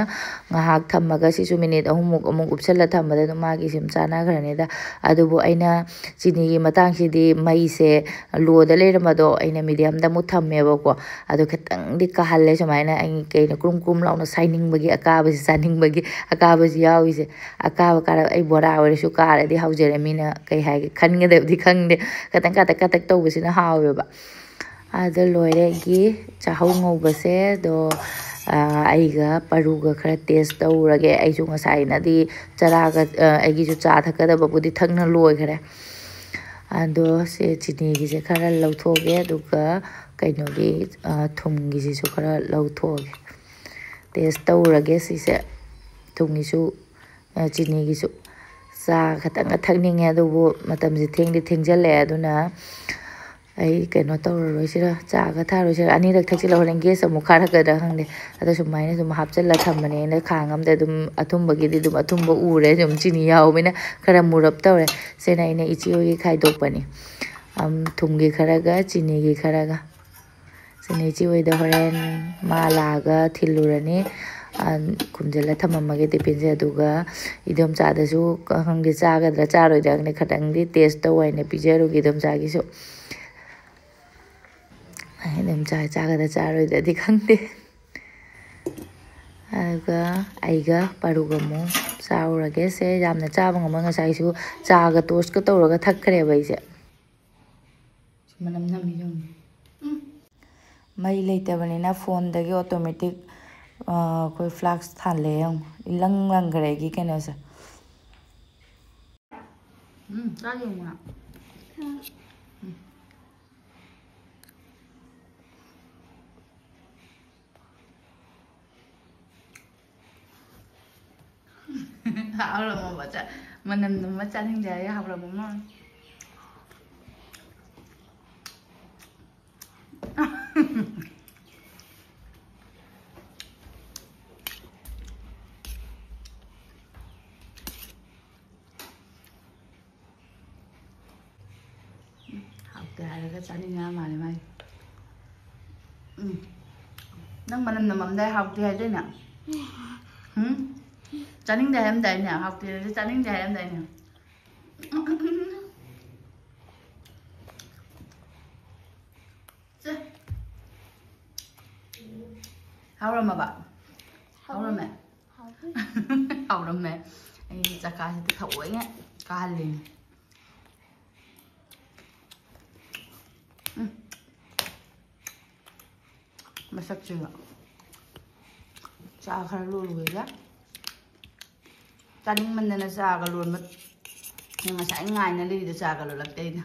ꯉꯥꯏꯍꯥꯛ ꯊꯝꯃꯒ, ꯁꯤꯁꯨ ꯃꯤꯅꯤꯠ ꯑꯍꯨꯝꯃꯨꯛ ꯑꯃꯨꯛ ꯎꯞꯁꯜꯂ ꯊꯝꯕꯗ ꯑꯗꯨꯝ ꯃꯥꯒꯤ ꯁꯨꯝ ꯆꯥꯟꯅꯈ꯭ꯔꯅꯤꯗ꯫ ꯑꯗꯨꯕꯨ ꯑꯩꯅ ꯆꯤꯅꯤꯒꯤ ꯃꯇꯥꯡꯁꯤꯗꯤ ꯃꯩꯁꯦ ꯂꯣꯗ ꯂꯩꯔꯝꯕꯗꯣ ꯑꯩꯅ ꯃꯤꯗꯤꯌꯝꯗ ꯑꯃꯨꯛ ꯊꯝꯃꯦꯕꯀꯣ꯫ ꯑꯗꯣ ꯈꯤꯇꯪꯗꯤ ꯀꯥꯍꯜꯂꯦ ꯁꯨꯃꯥꯏꯅ, ꯑꯩ ꯀꯩꯅꯣ, ꯀ꯭ꯔꯨꯝ ꯀ꯭ꯔꯨꯝ ꯂꯥꯎꯅ ꯁꯥꯏꯅꯤꯡꯕꯒꯤ, ꯑꯀꯥꯕꯁꯦ ꯆꯥꯅꯤꯡꯕꯒꯤ, ꯑꯀꯥꯕꯁꯨ ꯌꯥꯎꯔꯤꯁꯦ꯫ ꯑꯀꯥꯕ ꯀꯥꯔ ꯑꯩ ꯕꯣꯔꯥ ꯑꯣꯏꯔꯁꯨ ꯀꯥꯔꯗꯤ ꯍꯥꯎꯖꯔꯦ, ꯃꯤꯅ ꯀꯩ ꯍꯥꯏꯒꯦ ꯈꯟꯒꯗꯕꯗꯤ ꯈꯪꯗꯦ꯫ ꯈꯇꯪ ꯀꯥꯇꯛ ꯀꯥꯇꯛ ꯇꯧꯕꯁꯤꯅ ꯍꯥꯎꯋꯦꯕ꯫ ꯑꯗ ꯂꯣꯏꯔꯦ ꯑꯩꯒꯤ ꯆꯥꯍꯧ ꯉꯧꯕꯁꯦ꯫ ꯑꯗꯣ ꯑꯩꯒ ꯄꯔꯨꯒ ꯈꯔ ꯇꯦꯁ ꯇꯧꯔꯒꯦ꯫ ꯑꯩꯁꯨ ꯉꯁꯥꯏꯅꯗꯤ ꯆꯔꯥꯒ, ꯑꯩꯒꯤꯁꯨ ꯆꯥ ꯊꯛꯀꯗꯕꯕꯨꯗꯤ ꯊꯛꯅ ꯂꯣꯏꯈꯔꯦ꯫ ꯑꯗꯣ ꯁꯦ ꯆꯤꯅꯤꯒꯤꯁꯦ ꯈꯔ ꯂꯧꯊꯣꯛꯑꯒꯦ, ꯑꯗꯨꯒ ꯀꯩꯅꯣꯒꯤ, ꯊꯨꯝꯒꯤꯁꯤꯁꯨ ꯈꯔ ꯂꯧꯊꯣꯛꯑꯒꯦ꯫ ꯇꯦꯁ ꯇꯧꯔꯒꯦ ꯁꯤꯁꯦ, ꯊꯨꯝꯒꯤꯁꯨ, ꯆꯤꯅꯤꯒꯤꯁꯨ꯫ ꯆꯥ ꯈꯇꯪꯒ ꯊꯛꯅꯤꯡꯉꯦ, ꯑꯗꯨꯕꯨ ꯃꯇꯝꯁꯦ ꯊꯦꯡꯗꯤ ꯊꯦꯡꯖꯜꯂꯛꯑꯦ꯫ ꯑꯗꯨꯅ ꯑꯩ ꯀꯩꯅꯣ ꯇꯧꯔꯔꯣꯏꯁꯤꯔ, ꯆꯥꯒ ꯊꯥꯔꯣꯏꯁꯤꯔ, ꯑꯅꯤꯔꯛ ꯊꯛꯆꯤꯜꯂ ꯍꯣꯔꯦꯟ ꯒꯦꯁ ꯑꯃꯨꯛ ꯀꯥꯔꯛꯀꯗ꯭ꯔꯥ ꯈꯪꯗꯦ꯫ ꯑꯗꯣ ꯁꯨꯃꯥꯏꯅ ꯁꯨꯝ ꯍꯥꯞꯆꯤꯜꯂ ꯊꯝꯕꯅꯦ ꯑꯩꯅ, ꯈꯥꯡ ꯑꯝꯗ ꯑꯗꯨꯝ ꯑꯊꯨꯝꯕꯒꯤꯗꯤ ꯑꯗꯨꯝ ꯑꯊꯨꯝꯕ ꯎꯔꯦ, ꯑꯗꯨꯝ ꯆꯤꯅꯤ ꯌꯥꯎꯕꯅꯤꯅ ꯈꯔ ꯃꯨꯔꯞ ꯇꯧꯔꯦ꯫ ꯁꯤꯅ ꯑꯩꯅ ꯏꯆꯦ ꯍꯣꯏꯒꯤ ꯈꯥꯏꯗꯣꯛꯄꯅꯤ꯫ ꯑꯝ, ꯊꯨꯝꯒꯤ ꯈꯔꯒ ꯆꯤꯅꯤꯒꯤ ꯈꯔꯒ꯫ ꯁꯤꯅ ꯏꯆꯦ ꯍꯣꯏꯗ ꯍꯣꯔꯦꯟ ꯃꯥ ꯂꯥꯛꯑꯒ ꯊꯤꯜꯂꯨꯔꯅꯤ꯫ ꯑ, ꯈꯨꯝꯖꯤꯜꯂ ꯊꯝꯃꯝꯃꯒꯦ ꯇꯤꯐꯤꯟꯁꯦ꯫ ꯑꯗꯨꯒ ꯏꯗꯣꯝꯆꯥꯗꯁꯨ ꯈꯪꯗꯦ ꯆꯥꯒꯗ꯭ꯔꯥ ꯆꯥꯔꯣꯏꯗ꯭ꯔꯥ ꯈꯪꯗꯦ, ꯈꯇꯪꯗꯤ ꯇꯦꯁ ꯇꯧ ꯍꯥꯏꯅ ꯄꯤꯖꯔꯨꯒꯦ ꯏꯗꯣꯝꯆꯥꯒꯤꯁꯨ꯫ ꯑꯩ ꯑꯗꯨꯝ ꯆꯥꯏ, ꯆꯥꯒꯗ꯭ꯔꯥ ꯆꯥꯔꯣꯏꯗ꯭ꯔꯗꯤ ꯈꯪꯗꯦ꯫ ꯑꯗꯨꯒ ꯑꯩꯒ ꯄꯥꯔꯨꯒ ꯑꯃꯨꯛ ꯆꯥꯔꯨꯔꯒꯦ꯫ ꯁꯦ ꯌꯥꯝꯅ ꯆꯥꯕ ꯉꯝꯃꯣꯏ꯫ ꯉꯁꯥꯏꯁꯨ ꯆꯥꯒ ꯇꯣꯁꯀ ꯇꯧꯔꯒ ꯊꯛꯈ꯭ꯔꯦꯕ ꯑꯩꯁꯦ꯫ ꯃꯅꯝ ꯅꯝꯃꯤ ꯌꯦꯡꯉꯨ꯫ ꯃꯩ ꯂꯩꯇꯕꯅꯤꯅ ꯐꯣꯟꯗꯒꯤ ꯑꯣꯇꯣꯃꯦꯇꯤꯛ, ꯑ, ꯑꯩꯈꯣꯏ ꯐ꯭ꯂꯥꯛꯁ ꯊꯥꯜꯂꯦ ꯌꯦꯡꯉꯨ꯫ ꯏꯂꯪ ꯂꯪꯈ꯭ꯔꯦ ꯑꯩꯒꯤ ꯀꯩꯅꯣꯁꯦ꯫ ꯎꯝ, ꯆꯥ ꯌꯦꯡꯉꯨ꯫ ꯍꯥꯎꯔꯝꯃꯕ? ꯆꯥ-, ꯃꯅꯝ ꯅꯝꯃ ꯆꯥꯅꯤꯡꯗꯦ ꯍꯥꯏꯔꯦ, ꯍꯥꯎꯔꯝꯃ ꯃꯥꯜꯂꯦ꯫ ꯎꯝ, ꯍꯥꯎꯇꯦ ꯍꯥꯏꯔꯒ ꯆꯥꯅꯤꯡꯉ ꯃꯥꯜꯂꯦ ꯃꯥꯏ꯫ ꯎꯝ꯫ ꯅꯪ ꯃꯅꯝ ꯅꯝꯃꯝꯗꯥꯏ ꯍꯥꯎꯇꯦ ꯍꯥꯏꯗꯥꯏꯅꯦ? ꯎꯝ? ꯆꯥꯅꯤꯡꯗꯦ ꯍꯥꯏꯔꯝꯗꯥꯏꯅꯦ? ꯍꯥꯎꯇꯦ ꯍꯥꯏꯔꯗꯤ ꯆꯥꯅꯤꯡꯗꯦ ꯍꯥꯏꯔꯝꯗꯥꯏꯅꯦ? ꯁꯦ꯫ ꯍꯥꯎꯔꯝꯃꯕ? ꯍꯥꯎꯔꯝꯃꯦ? ꯍꯥꯎꯔꯝꯃꯦ꯫ ꯑꯩ ꯆꯀꯥꯁꯤꯗ ꯊꯑꯣꯏꯅ ꯀꯥꯍꯜꯂꯤꯅꯤ꯫ ꯎꯝ꯫ ꯃꯁꯛꯁꯤꯒ꯫ ꯆꯥ ꯈꯔ ꯂꯣꯜꯂꯨꯒꯦꯁꯦ꯫ ꯆꯥꯅꯤꯡꯃꯟꯗꯅ ꯆꯥꯒ ꯂꯣꯟꯕ꯫ ꯅꯪ ꯉꯁꯥꯏ ꯉꯥꯏꯅ ꯂꯩꯔꯤꯗꯣ ꯆꯥꯒ ꯂꯣꯜꯂꯛꯇꯦ ꯑꯩꯅ꯫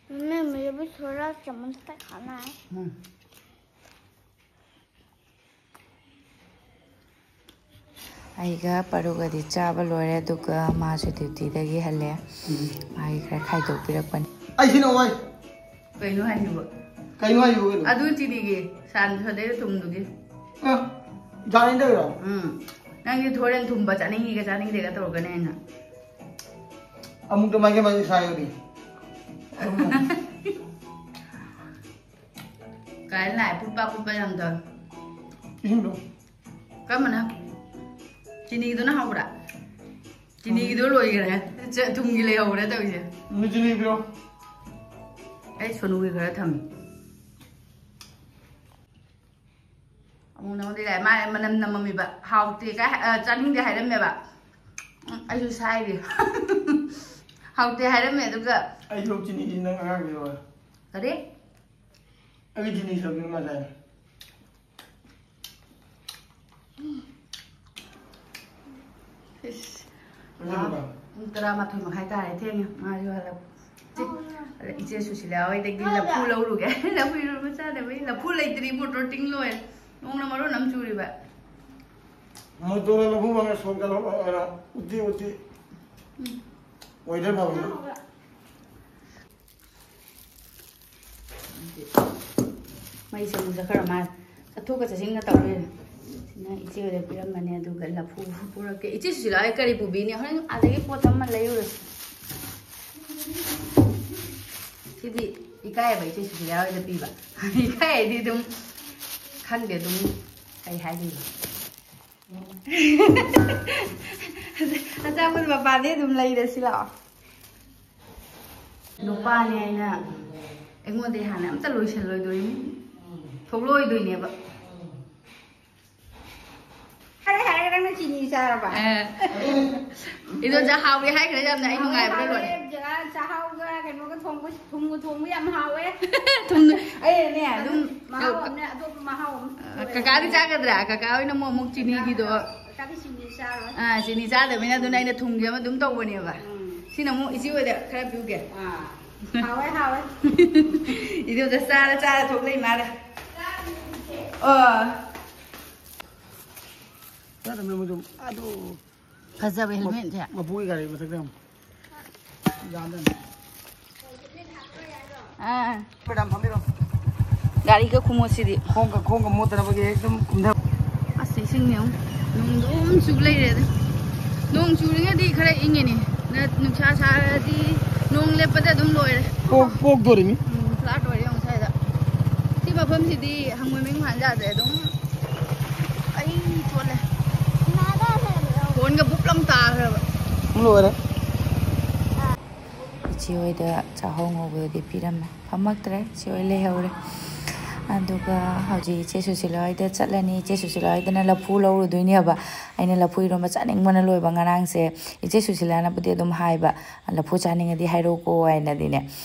मैं, मुझे भी थोड़ा चम्मच से खाना है। ꯎꯝ꯫ ꯑꯩꯒ ꯄꯔꯨꯒꯗꯤ ꯆꯥꯕ ꯂꯣꯏꯔꯦ, ꯑꯗꯨꯒ ꯃꯥꯁꯨ ꯗ꯭ꯌꯨꯇꯤꯗꯒꯤ ꯍꯜꯂꯦ꯫ ꯃꯥꯒꯤ ꯈꯔ ꯈꯥꯏꯗꯣꯛꯄꯤꯔꯛꯄꯅꯤ꯫ ꯑꯩ ꯁꯤꯅ ꯋꯥꯏ꯫ ꯀꯩꯅꯣ ꯍꯥꯏꯁꯤꯕꯣ? ꯀꯩꯅꯣ ꯍꯥꯏꯁꯤꯕꯣ ꯀꯩꯅꯣ? ꯑꯗꯨ ꯆꯤꯅꯤꯒꯤ ꯁꯥꯟ ꯁꯣꯗꯩꯗ ꯊꯨꯝꯗꯨꯒꯤ. ꯑ, ꯖꯥꯔꯤꯟꯗꯩꯔꯣ? ꯎꯝ. ꯅꯪꯗꯤ ꯊꯣꯔꯦꯟ ꯊꯨꯝꯕ ꯆꯥꯅꯤꯡꯉꯤꯒ ꯆꯥꯅꯤꯡꯗꯦꯒ ꯇꯧꯔꯛꯀꯅꯤ ꯍꯥꯏꯅ. ꯑꯃꯨꯛꯇ ꯃꯥꯏꯀꯩ ꯃꯥꯏꯀꯩ ꯁꯥꯏꯌꯣꯗꯤ. ꯀꯥꯏ ꯂꯥꯛꯑꯦ ꯄꯨꯠꯄ ꯄꯨꯠꯄ ꯌꯥꯝ ꯇꯧꯔꯦ. ꯏꯁꯤꯡꯗꯣ. ꯀꯔꯝꯕꯅ? ꯆꯤꯅꯤꯗꯨꯅ ꯍꯧꯕ꯭ꯔꯥ? ꯆꯤꯅꯤꯒꯤꯗꯣ ꯂꯣꯏꯈ꯭ꯔꯦ. ꯆ-, ꯊꯨꯝꯒꯤ ꯂꯩꯍꯧꯔꯦ ꯇꯧꯔꯤꯁꯦ. ꯅꯣꯏ ꯆꯤꯅꯤ ꯄꯤꯔꯣ. ꯑꯩ ꯁꯣꯅꯨꯒꯤ ꯈꯔ ꯊꯝꯃꯤ. ꯑꯃꯨꯛ ꯅꯉꯣꯟꯗ ꯂꯥꯛꯑꯦ. ꯃꯥ ꯃꯅꯝ ꯅꯝꯃꯝꯃꯤꯕ. ꯍꯥꯎꯇꯦ ꯀꯥꯏ ꯍꯥꯏ-, ꯑ, ꯆꯥꯅꯤꯡꯗꯦ ꯍꯥꯏꯔꯝꯃꯦꯕ. ꯎꯝ, ꯑꯩꯁꯨ ꯁꯥꯏꯔꯤ. ꯍꯥꯎꯇꯦ ꯍꯥꯏꯔꯝꯃꯦ ꯑꯗꯨꯒ. ꯑꯩꯁꯨ ꯆꯤꯅꯤꯁꯤ ꯅꯪ ꯑꯉꯥꯡꯒꯤ ꯂꯣꯏꯔꯦ. ꯀꯔꯤ? ꯑꯩꯒꯤ ꯆꯤꯅꯤ ꯁꯔꯨꯛꯇꯨ ꯃꯥ ꯆꯥꯏ. ꯏꯁ. ꯄꯨꯡ ꯇꯔꯥꯃꯥꯊꯣꯏ ꯃꯈꯥꯏ ꯇꯥꯔꯦ, ꯊꯦꯡꯉꯦ꯫ ꯃꯥꯁꯨ ꯍꯜꯂꯛ-, ꯏꯆꯦ, ꯏꯆꯦ ꯁꯨꯁꯤꯂꯥ ꯍꯣꯏꯗꯒꯤ ꯂꯐꯨ ꯂꯧꯔꯨꯒꯦ꯫ ꯂꯐꯨ ꯏꯔꯣꯟꯕ ꯆꯥꯅꯕꯒꯤ ꯂꯐꯨ ꯂꯩꯇ꯭ꯔꯤ, ꯃꯣꯇꯣꯔ ꯇꯤꯡ ꯂꯣꯏꯔꯦ꯫ ꯅꯣꯡꯅ ꯃꯔꯣꯟ ꯑꯃ ꯆꯨꯔꯤꯕ꯫ ꯃꯣꯇꯣꯔ ꯂꯐꯨ ꯃꯉꯥ ꯁꯣꯛ ꯀꯩꯅꯣ ꯑꯣꯏꯔꯣ꯫ ꯎꯇꯤ, ꯎꯇꯤ꯫ ꯎꯝ꯫ ꯋꯦꯗꯔ ꯐꯕꯅꯤ꯫ ꯃꯩꯁꯦ ꯑꯃꯨꯛ ꯆꯠꯈ꯭ꯔ ꯃꯥꯜꯂꯦ꯫ ꯆꯠꯊꯣꯛꯀ ꯆꯠꯁꯤꯟꯒ ꯇꯧ ꯂꯩꯔꯦ꯫ ꯁꯤꯅ ꯏꯆꯦ ꯍꯣꯏꯗ ꯄꯤꯔꯝꯕꯅꯦ, ꯑꯗꯨꯒ ꯂꯐꯨ ꯄꯨꯔꯛꯀꯦ꯫ ꯏꯆꯦ ꯁꯨꯁꯤꯂꯥ ꯍꯣꯏ ꯀꯔꯤ ꯄꯨꯕꯤꯅꯤ? ꯍꯣꯔꯦꯟ ꯑꯥꯗꯒꯤ ꯄꯣꯠ ꯑꯃ ꯂꯩꯔꯨꯔꯁꯤ꯫ ꯁꯤꯗꯤ ꯏꯀꯥꯏꯌꯦꯕ ꯏꯆꯦ ꯁꯨꯁꯤꯂꯥ ꯍꯣꯏꯗ ꯄꯤꯕ꯫ ꯏꯀꯥꯏ ꯍꯥꯏꯗꯤ ꯑꯗꯨꯝ ꯈꯪꯗꯦ, ꯑꯗꯨꯝ ꯀꯩ ꯍꯥꯏꯗꯣꯏꯅꯣ꯫ ꯑꯆꯥꯄꯣꯠ ꯃꯄꯥꯟꯗꯩ ꯑꯗꯨꯝ ꯂꯩꯔꯁꯤ ꯂꯥꯛꯑꯣ꯫ ꯅꯨꯄꯥꯅꯦ ꯍꯥꯏꯅ ꯑꯩꯉꯣꯟꯗꯩ ꯍꯥꯟꯅ ꯑꯝꯇ ꯂꯣꯏꯁꯜꯂꯣꯏꯗꯣꯏꯅꯤ, ꯊꯣꯛꯂꯛꯑꯣꯏꯗꯣꯏꯅꯦꯕ꯫ ꯍꯥꯏꯔꯦ, ꯍꯥꯏꯔꯦ, ꯅꯪꯅ ꯆꯤꯅꯤ ꯆꯥꯔꯕ? ꯑꯦ꯫ ꯏꯗꯣꯝꯆꯥ ꯍꯥꯎꯋꯦ ꯍꯥꯏꯈ꯭ꯔꯦ ꯌꯥꯝꯅ, ꯑꯩ ꯅꯨꯡꯉꯥꯏꯕꯅ ꯂꯣꯏꯔꯦ꯫ ꯍꯥꯎꯋꯦ, ꯆꯥ-, ꯆꯥꯍꯥꯎꯒ ꯀꯩꯅꯣꯒ ꯊꯣꯡꯕ, ꯊꯨꯝꯒ ꯊꯣꯡꯕ ꯌꯥꯝ ꯍꯥꯎꯋꯦ꯫ ꯊꯨꯝ-, ꯑꯩꯅꯅꯦ, ꯑꯗꯨꯝ ꯃꯍꯥꯎ ꯑꯃꯅꯦ, ꯑꯇꯣꯞꯄ ꯃꯍꯥꯎ ꯑꯃ꯫ ꯑ, ꯀꯀꯥꯗꯤ ꯆꯥꯒꯗ꯭ꯔꯥ? ꯀꯀꯥ ꯍꯣꯏꯅ ꯑꯃꯨꯛ, ꯑꯃꯨꯛ ꯆꯤꯅꯤꯒꯤꯗꯣ꯫ ꯀꯀꯥꯗꯤ ꯆꯤꯅꯤ ꯆꯥꯔꯣꯏ꯫ ꯑꯥ, ꯆꯤꯅꯤ ꯆꯥꯗꯕꯅꯤꯅ ꯑꯗꯨꯅ ꯑꯩꯅ ꯊꯨꯝꯒꯤ ꯑꯃ ꯑꯗꯨꯝ ꯇꯧꯕꯅꯦꯕ꯫ ꯎꯝ꯫ ꯁꯤꯅ ꯑꯃꯨꯛ ꯏꯆꯦ ꯍꯣꯏꯗ ꯈꯔ ꯄꯤꯌꯨꯒꯦ꯫ ꯑꯥ, ꯍꯥꯎꯋꯦ, ꯍꯥꯎꯋꯦ꯫ ꯏꯗꯣꯝꯆꯥ ꯆꯥꯔ ꯆꯥꯔ ꯊꯣꯛ ꯂꯩ ꯃꯥꯜꯂꯦ꯫ ꯑꯣ꯫ ꯆꯥꯗꯕꯅꯦ ꯃꯣꯏꯗꯣ꯫ ꯑꯗꯨ ꯐꯖꯕ ꯍꯦꯜꯃꯦꯠꯁꯦ꯫ ꯃꯄꯨꯒꯤ ꯒꯥꯔꯤ ꯃꯊꯛꯇ ꯌꯥꯝ ꯌꯥꯝꯗꯅ꯫ ꯑꯥ꯫ ꯃꯦꯗꯥꯝ, ꯐꯝꯕꯤꯔꯣ꯫ ꯒꯥꯔꯤꯒ ꯈꯨꯃꯣꯠꯁꯤꯗꯤ꯫ ꯈꯣꯡꯒ, ꯈꯣꯡꯒ ꯃꯣꯠꯇꯅꯕꯒꯤ ꯑꯗꯨꯝ ꯀꯨꯝꯊ-꯫ ꯑꯁ, ꯏꯁꯤꯡꯅꯦ ꯌꯦꯡꯉꯨ꯫ ꯅꯣꯡ ꯑꯗꯨꯝ ꯆꯨ ꯂꯩꯔꯦꯗ꯫ ꯅꯣꯡ ꯆꯨꯔꯤꯉꯩꯗꯤ ꯈꯔ ꯏꯪꯉꯤꯅꯦ꯫ ꯅ-, ꯅꯨꯡꯁꯥ ꯁꯥꯔꯗꯤ ꯅꯣꯡ ꯂꯦꯞꯄꯗ ꯑꯗꯨꯝ ꯂꯣꯏꯔꯦ꯫ ꯄꯣꯛ-, ꯄꯣꯛꯇꯣꯔꯤꯃꯤ꯫ ꯎꯝ, flat ꯑꯣꯏꯔꯦ ꯌꯦꯡꯉꯨ ꯁ꯭ꯋꯥꯏꯗ꯫ ꯁꯤ ꯃꯐꯝꯁꯤꯗꯤ ꯍꯪꯉꯣꯏ ꯃꯌꯨꯝ ꯍꯥꯟ ꯌꯥꯗ꯭ꯔꯦ꯫ ꯑꯗꯨꯝ ꯑꯩ ꯆꯣꯠꯂꯦ꯫ ꯐꯣꯟꯒ ꯕꯨꯛ ꯂꯥꯎ ꯇꯥꯈ꯭ꯔꯕ꯫ ꯂꯣꯏꯔꯦ꯫ ꯏꯆꯦ ꯍꯣꯏꯗ ꯆꯥꯛꯍꯧ ꯉꯧꯕꯗꯨꯗꯤ ꯄꯤꯔꯝꯃꯦ꯫ ꯐꯝꯃꯛꯇ꯭ꯔꯦ, ꯏꯆꯦ ꯍꯣꯏ ꯂꯩꯍꯧꯔꯦ꯫ ꯑꯗꯨꯒ ꯍꯧꯖꯤꯛ ꯏꯆꯦ ꯁꯨꯁꯤꯂꯥ ꯍꯣꯏꯗ ꯆꯠꯂꯅꯤ꯫ ꯏꯆꯦ ꯁꯨꯁꯤꯂꯥ ꯍꯣꯏꯗꯅ ꯂꯐꯨ ꯂꯧꯔꯨꯗꯣꯏꯅꯦꯕ꯫ ꯑꯩꯅ ꯂꯐꯨ ꯏꯔꯣꯝꯕ ꯆꯥꯅꯤꯡꯕꯅ ꯂꯣꯏꯕ ꯉꯔꯥꯡꯁꯦ꯫ ꯏꯆꯦ ꯁꯨꯁꯤꯂꯥꯅꯕꯨꯗꯤ ꯑꯗꯨꯝ ꯍꯥꯏꯕ, "ꯂꯐꯨ ꯆꯥꯅꯤꯡꯉꯗꯤ ꯍꯥꯏꯔꯛꯎꯀꯣ" ꯍꯥꯏꯅꯗꯤꯅꯦ꯫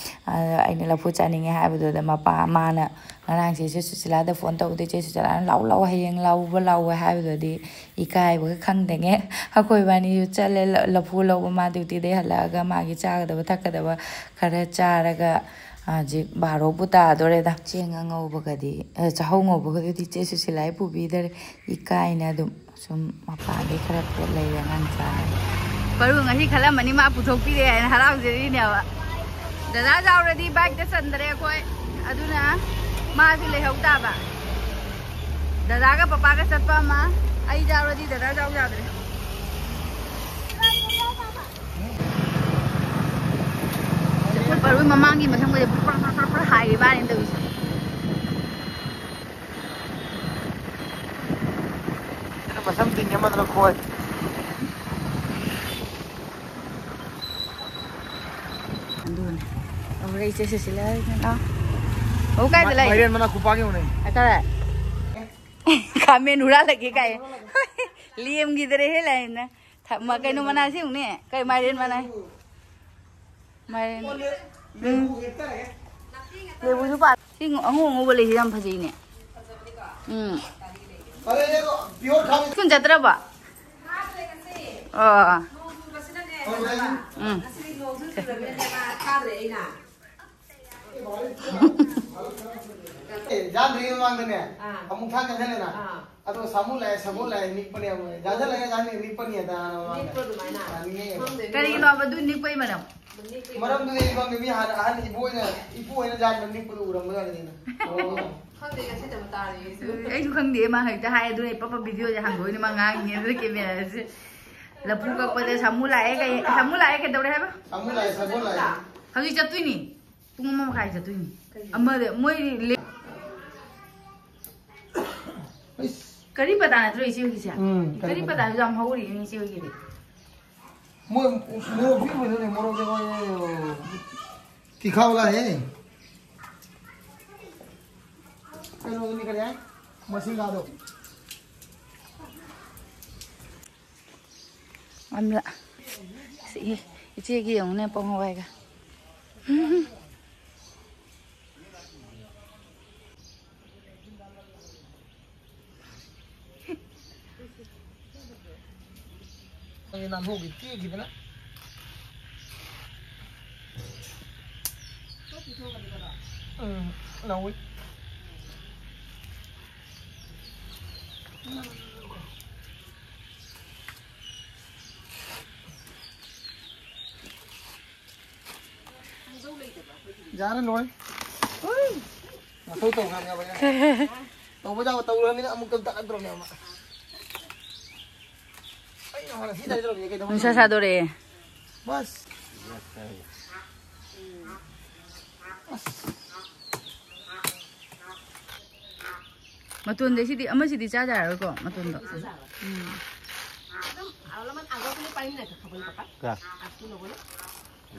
ꯑꯗ ꯑꯩꯅ ꯂꯐꯨ ꯆꯥꯅꯤꯡꯉꯦ ꯍꯥꯏꯕꯗꯨꯗ ꯃꯄꯥ, ꯃꯥꯅ ꯉꯔꯥꯡꯁꯦ ꯏꯆꯦ ꯁꯨꯁꯤꯂꯥꯗ ꯐꯣꯟ ꯇꯧꯕꯗ ꯏꯆꯦ ꯁꯨꯁꯤꯂꯥꯅ, "ꯂꯥꯎ, ꯂꯥꯎ, ꯍꯌꯦꯡ ꯂꯧꯕ ꯂꯥꯛꯑꯣ" ꯍꯥꯏꯕꯗꯨꯗꯤ ꯏꯀꯥꯏꯕꯒ ꯈꯪꯗꯉꯩ ꯑꯩꯈꯣꯏ ꯏꯕꯥꯅꯤꯁꯨ ꯆꯠꯂꯦ ꯂ-, ꯂꯐꯨ ꯂꯧꯕ꯫ ꯃꯥ dutyꯗꯩ ꯍꯜꯂꯛꯑꯒ ꯃꯥꯒꯤ ꯆꯥꯒꯗꯕ ꯊꯛꯀꯗꯕ ꯈꯔ ꯆꯥꯔꯒ ꯍꯧꯖꯤꯛ ꯕꯥꯔꯣꯕꯨ ꯇꯥꯗꯣꯔꯦꯗ꯫ ꯆꯦꯡ ꯑꯉꯧꯕꯒꯗꯤ, ꯑ, ꯆꯥꯍꯧ ꯉꯧꯕꯒꯗꯨꯗꯤ ꯏꯆꯦ ꯁꯨꯁꯤꯂꯥꯒꯤ ꯄꯨꯕꯤꯗꯔꯦ, ꯏꯀꯥꯏꯅ ꯑꯗꯨꯝ꯫ ꯁꯨꯝ ꯃꯄꯥꯟꯗꯩ ꯈꯔ ꯄꯣꯠ ꯂꯩꯔꯦ ꯑꯉꯥꯡ ꯆꯥꯅꯕ꯫ ꯄꯔꯨ ꯉꯁꯤ ꯈꯜꯂꯝꯃꯅꯤ ꯃꯥ ꯄꯨꯊꯣꯛꯄꯤꯔꯦ ꯍꯥꯏꯅ ꯍꯔꯥꯎꯖꯔꯤꯅꯦꯕ꯫ ꯗꯗꯥ ꯌꯥꯎꯔꯗꯤ bikeꯇ ꯆꯟꯗ꯭ꯔꯦ ꯑꯩꯈꯣꯏ, ꯑꯗꯨꯅ ꯃꯥꯁꯨ ꯂꯩꯍꯧ ꯇꯥꯕ꯫ ꯗꯗꯥꯒ ꯄꯄꯥꯒ ꯆꯠꯄ ꯑꯃ, ꯑꯩ ꯌꯥꯎꯔꯗꯤ ꯗꯗꯥ ꯌꯥꯎ ꯌꯥꯗ꯭ꯔꯦ꯫ ꯑꯩꯈꯣꯏ ꯄꯔꯨ ꯃꯃꯥꯡꯒꯤ ꯃꯁꯝꯒꯁꯦ ꯄ꯭ꯔ ꯄ꯭ꯔ ꯄ꯭ꯔ ꯄ꯭ꯔ ꯍꯥꯏꯔꯤꯕ ꯋꯥꯅꯤ ꯇꯧꯔꯤꯁꯦ꯫ ꯁꯤꯅ ꯃꯁꯝ ꯇꯤꯡꯉꯦ, ꯑꯃꯗꯨꯅ ꯈꯣꯏ꯫ ꯑꯗꯨꯅꯦ꯫ ꯍꯧꯔꯦ ꯏꯆꯦ ꯁꯨꯁꯤꯂꯥ ꯍꯣꯏꯅ꯫ ꯑꯣ, ꯀꯥꯏꯗ ꯃꯥ-, ꯂꯩ? ꯃꯥꯏꯔꯦꯟ ꯃꯅꯥ ꯈꯨꯄꯥꯛ ꯌꯧꯅꯩ꯫ ꯑ, ꯀꯗꯥꯏ? ꯈꯥꯃꯦꯟ ꯍꯨꯔꯥꯜꯂꯒꯦ ꯀꯥꯏ꯫ ꯂꯦꯝꯈꯤꯗ꯭ꯔꯦꯍꯦ ꯂꯥꯏꯅ꯫ ꯊ-, ꯃ-, ꯀꯩꯅꯣ ꯃꯅꯥꯁꯤ ꯌꯦꯡꯉꯨꯅꯦ꯫ ꯀꯩ ꯃꯥꯏꯔꯦꯟ ꯃꯅꯥ? ꯃꯥꯏꯔꯦꯟ꯫ ꯎꯝ꯫ ꯂꯦꯕꯨꯁꯨ ꯄꯥꯜ-, ꯁꯤ ꯑꯉꯧ ꯑꯉꯧꯕ ꯂꯩꯁꯤ ꯌꯥꯝ ꯐꯖꯩꯅꯦ꯫ ꯎꯝ꯫ ꯁ꯭ꯀꯨꯜ ꯆꯠꯇ꯭ꯔꯕꯣ? ꯑꯣ꯫ ꯎꯝ꯫ ꯌꯥꯝꯗ꯭ꯔꯤꯉꯩ ꯃꯃꯥꯡꯗꯅꯦ, ꯑꯥ꯫ ꯑꯃꯨꯛ ꯊꯥꯡ ꯆꯠꯁꯤꯜꯂꯦꯅ꯫ ꯑꯥ꯫ ꯑꯗꯣ ꯁꯥꯃꯨ ꯂꯥꯛꯑꯦ, ꯁꯥꯃꯨ ꯂꯥꯛꯑꯦ, ꯅꯤꯛꯄꯅꯦ ꯑꯃꯨꯛ꯫ ꯌꯥꯖꯜꯂꯛꯑꯦ, ꯌꯥꯅꯤ, ꯅꯤꯛꯄꯅꯤ ꯑꯗꯥ ꯃꯥꯅ꯫ ꯅꯤꯛꯄ ꯑꯗꯨꯃꯥꯏꯅ? ꯌꯥꯅꯤꯡꯉꯦ꯫ ꯈꯪꯗꯦ꯫ ꯀꯔꯤꯒꯤꯅꯣꯕ ꯑꯗꯨ ꯅꯤꯛꯄꯩ ꯃꯔꯝ? ꯃꯔꯝꯗꯨꯗꯤ ꯑꯩ ꯈꯪꯗꯦ, ꯃꯤ ꯍꯥꯟꯅ ꯑꯍꯟ ꯏꯕꯣꯏꯅ, ꯏꯄꯨ ꯍꯣꯏꯅ ꯖꯥꯠꯅ ꯅꯤꯛꯄꯗꯣ ꯎꯔꯝꯕꯖꯥꯠꯅꯤꯗ꯫ ꯑꯣ꯫ ꯈꯪꯗꯦ, ꯉꯁꯤꯗ ꯇꯥꯔꯦ ꯑꯩꯁꯨ꯫ ꯑꯩꯁꯨ ꯈꯪꯗꯦ, ꯃꯥ ꯍꯦꯛꯇ ꯍꯥꯏ꯫ ꯑꯗꯨꯅ ꯑꯩ ꯄꯞꯄ ꯚꯤꯗꯤꯑꯣꯁꯦ ꯍꯥꯡꯗꯣꯛꯏꯅꯦ, ꯃꯥ ꯉꯥꯡꯉꯤꯅꯦ ꯑꯗꯨꯅ ꯀꯦꯃꯦꯔꯥꯁꯦ꯫ ꯂꯐꯨ ꯀꯛꯄꯗ ꯁꯥꯃꯨ ꯂꯥꯛꯑꯦ ꯀꯩ, ꯁꯥꯃꯨ ꯂꯥꯛꯑꯦ ꯀꯩꯗꯧꯔꯦ ꯍꯥꯏꯕ? ꯁꯥꯃꯨ ꯂꯥꯛꯑꯦ, ꯁꯥꯃꯨ ꯂꯥꯛꯑꯦ꯫ ꯍꯧꯖꯤꯛ ꯆꯠꯇꯣꯏꯅꯤ꯫ ꯄꯨꯡ ꯑꯃ ꯃꯈꯥꯏ ꯆꯠꯇꯣꯏꯅꯤ꯫ ꯑꯃꯗ ꯃꯣꯏ ꯂꯦ- ꯑꯩꯁ꯫ ꯀꯔꯤ ꯄꯇꯥ ꯅꯠꯇ꯭ꯔꯣ ꯏꯆꯦ ꯍꯣꯏꯒꯤꯁꯦ? ꯎꯝ, ꯀꯔꯤ ꯀꯔꯤ ꯄꯇꯥ? ꯄꯇꯥꯁꯨ ꯌꯥꯝ ꯍꯧꯔꯤꯅꯦ ꯏꯆꯦ ꯍꯣꯏꯒꯤꯗꯤ꯫ ꯃꯣꯏ ꯃꯣꯔꯣꯛ ꯄꯤꯕꯗꯨꯅꯦ, ꯃꯣꯔꯣꯛꯁꯦ ꯃꯣꯏ ꯇꯤꯈꯥꯎ ꯂꯥꯛꯑꯦ꯫ ꯀꯩꯅꯣꯗꯨꯅꯤ ꯀꯔꯤ ꯍꯥꯏ? ꯃꯁꯤꯡꯒꯥꯗꯣ꯫ ꯑꯝꯂ꯫ ꯁꯤ ꯏꯆꯦꯒꯤ ꯌꯦꯡꯉꯨꯅꯦ ꯄꯣꯡ ꯍꯋꯥꯏꯒ꯫ ꯅꯥꯟꯊꯣꯛꯈꯤ ꯇꯦꯛꯈꯤꯗꯅ꯫ ꯎꯝ, ꯅꯧꯋꯤ꯫ ꯌꯥꯔꯦ, ꯂꯣꯏ꯫ ꯃꯊꯧ ꯇꯧꯈ꯭ꯔꯕꯅꯦꯕ ꯑꯩꯅ꯫ ꯇꯧꯕ ꯌꯥꯕ ꯇꯧꯔꯕꯅꯤꯅ ꯑꯃꯨꯛꯇ ꯇꯥꯛꯀꯗ꯭ꯔꯕꯅꯦꯕ꯫ ꯑꯩꯅ ꯍꯥꯟꯅ ꯁꯤ ꯇꯥꯏꯗ꯭ꯔꯕꯅꯦ ꯀꯩꯗꯧꯕ? ꯅꯨꯡꯁꯥ ꯁꯥꯗꯣꯔꯛꯑꯦ꯫ ꯕꯁ꯫ ꯑꯁ꯫ ꯃꯇꯣꯟꯗꯩ ꯁꯤꯗꯤ, ꯑꯃꯁꯤꯗꯤ ꯆꯥ ꯌꯥꯔꯔꯣꯏꯀꯣ, ꯃꯇꯣꯟꯗꯣ꯫ ꯑꯗꯨꯝ অলপমান আগৰ পিনে পাৰিম নাই খাবলৈ পাপা? কা? আগটো ল'বলৈ?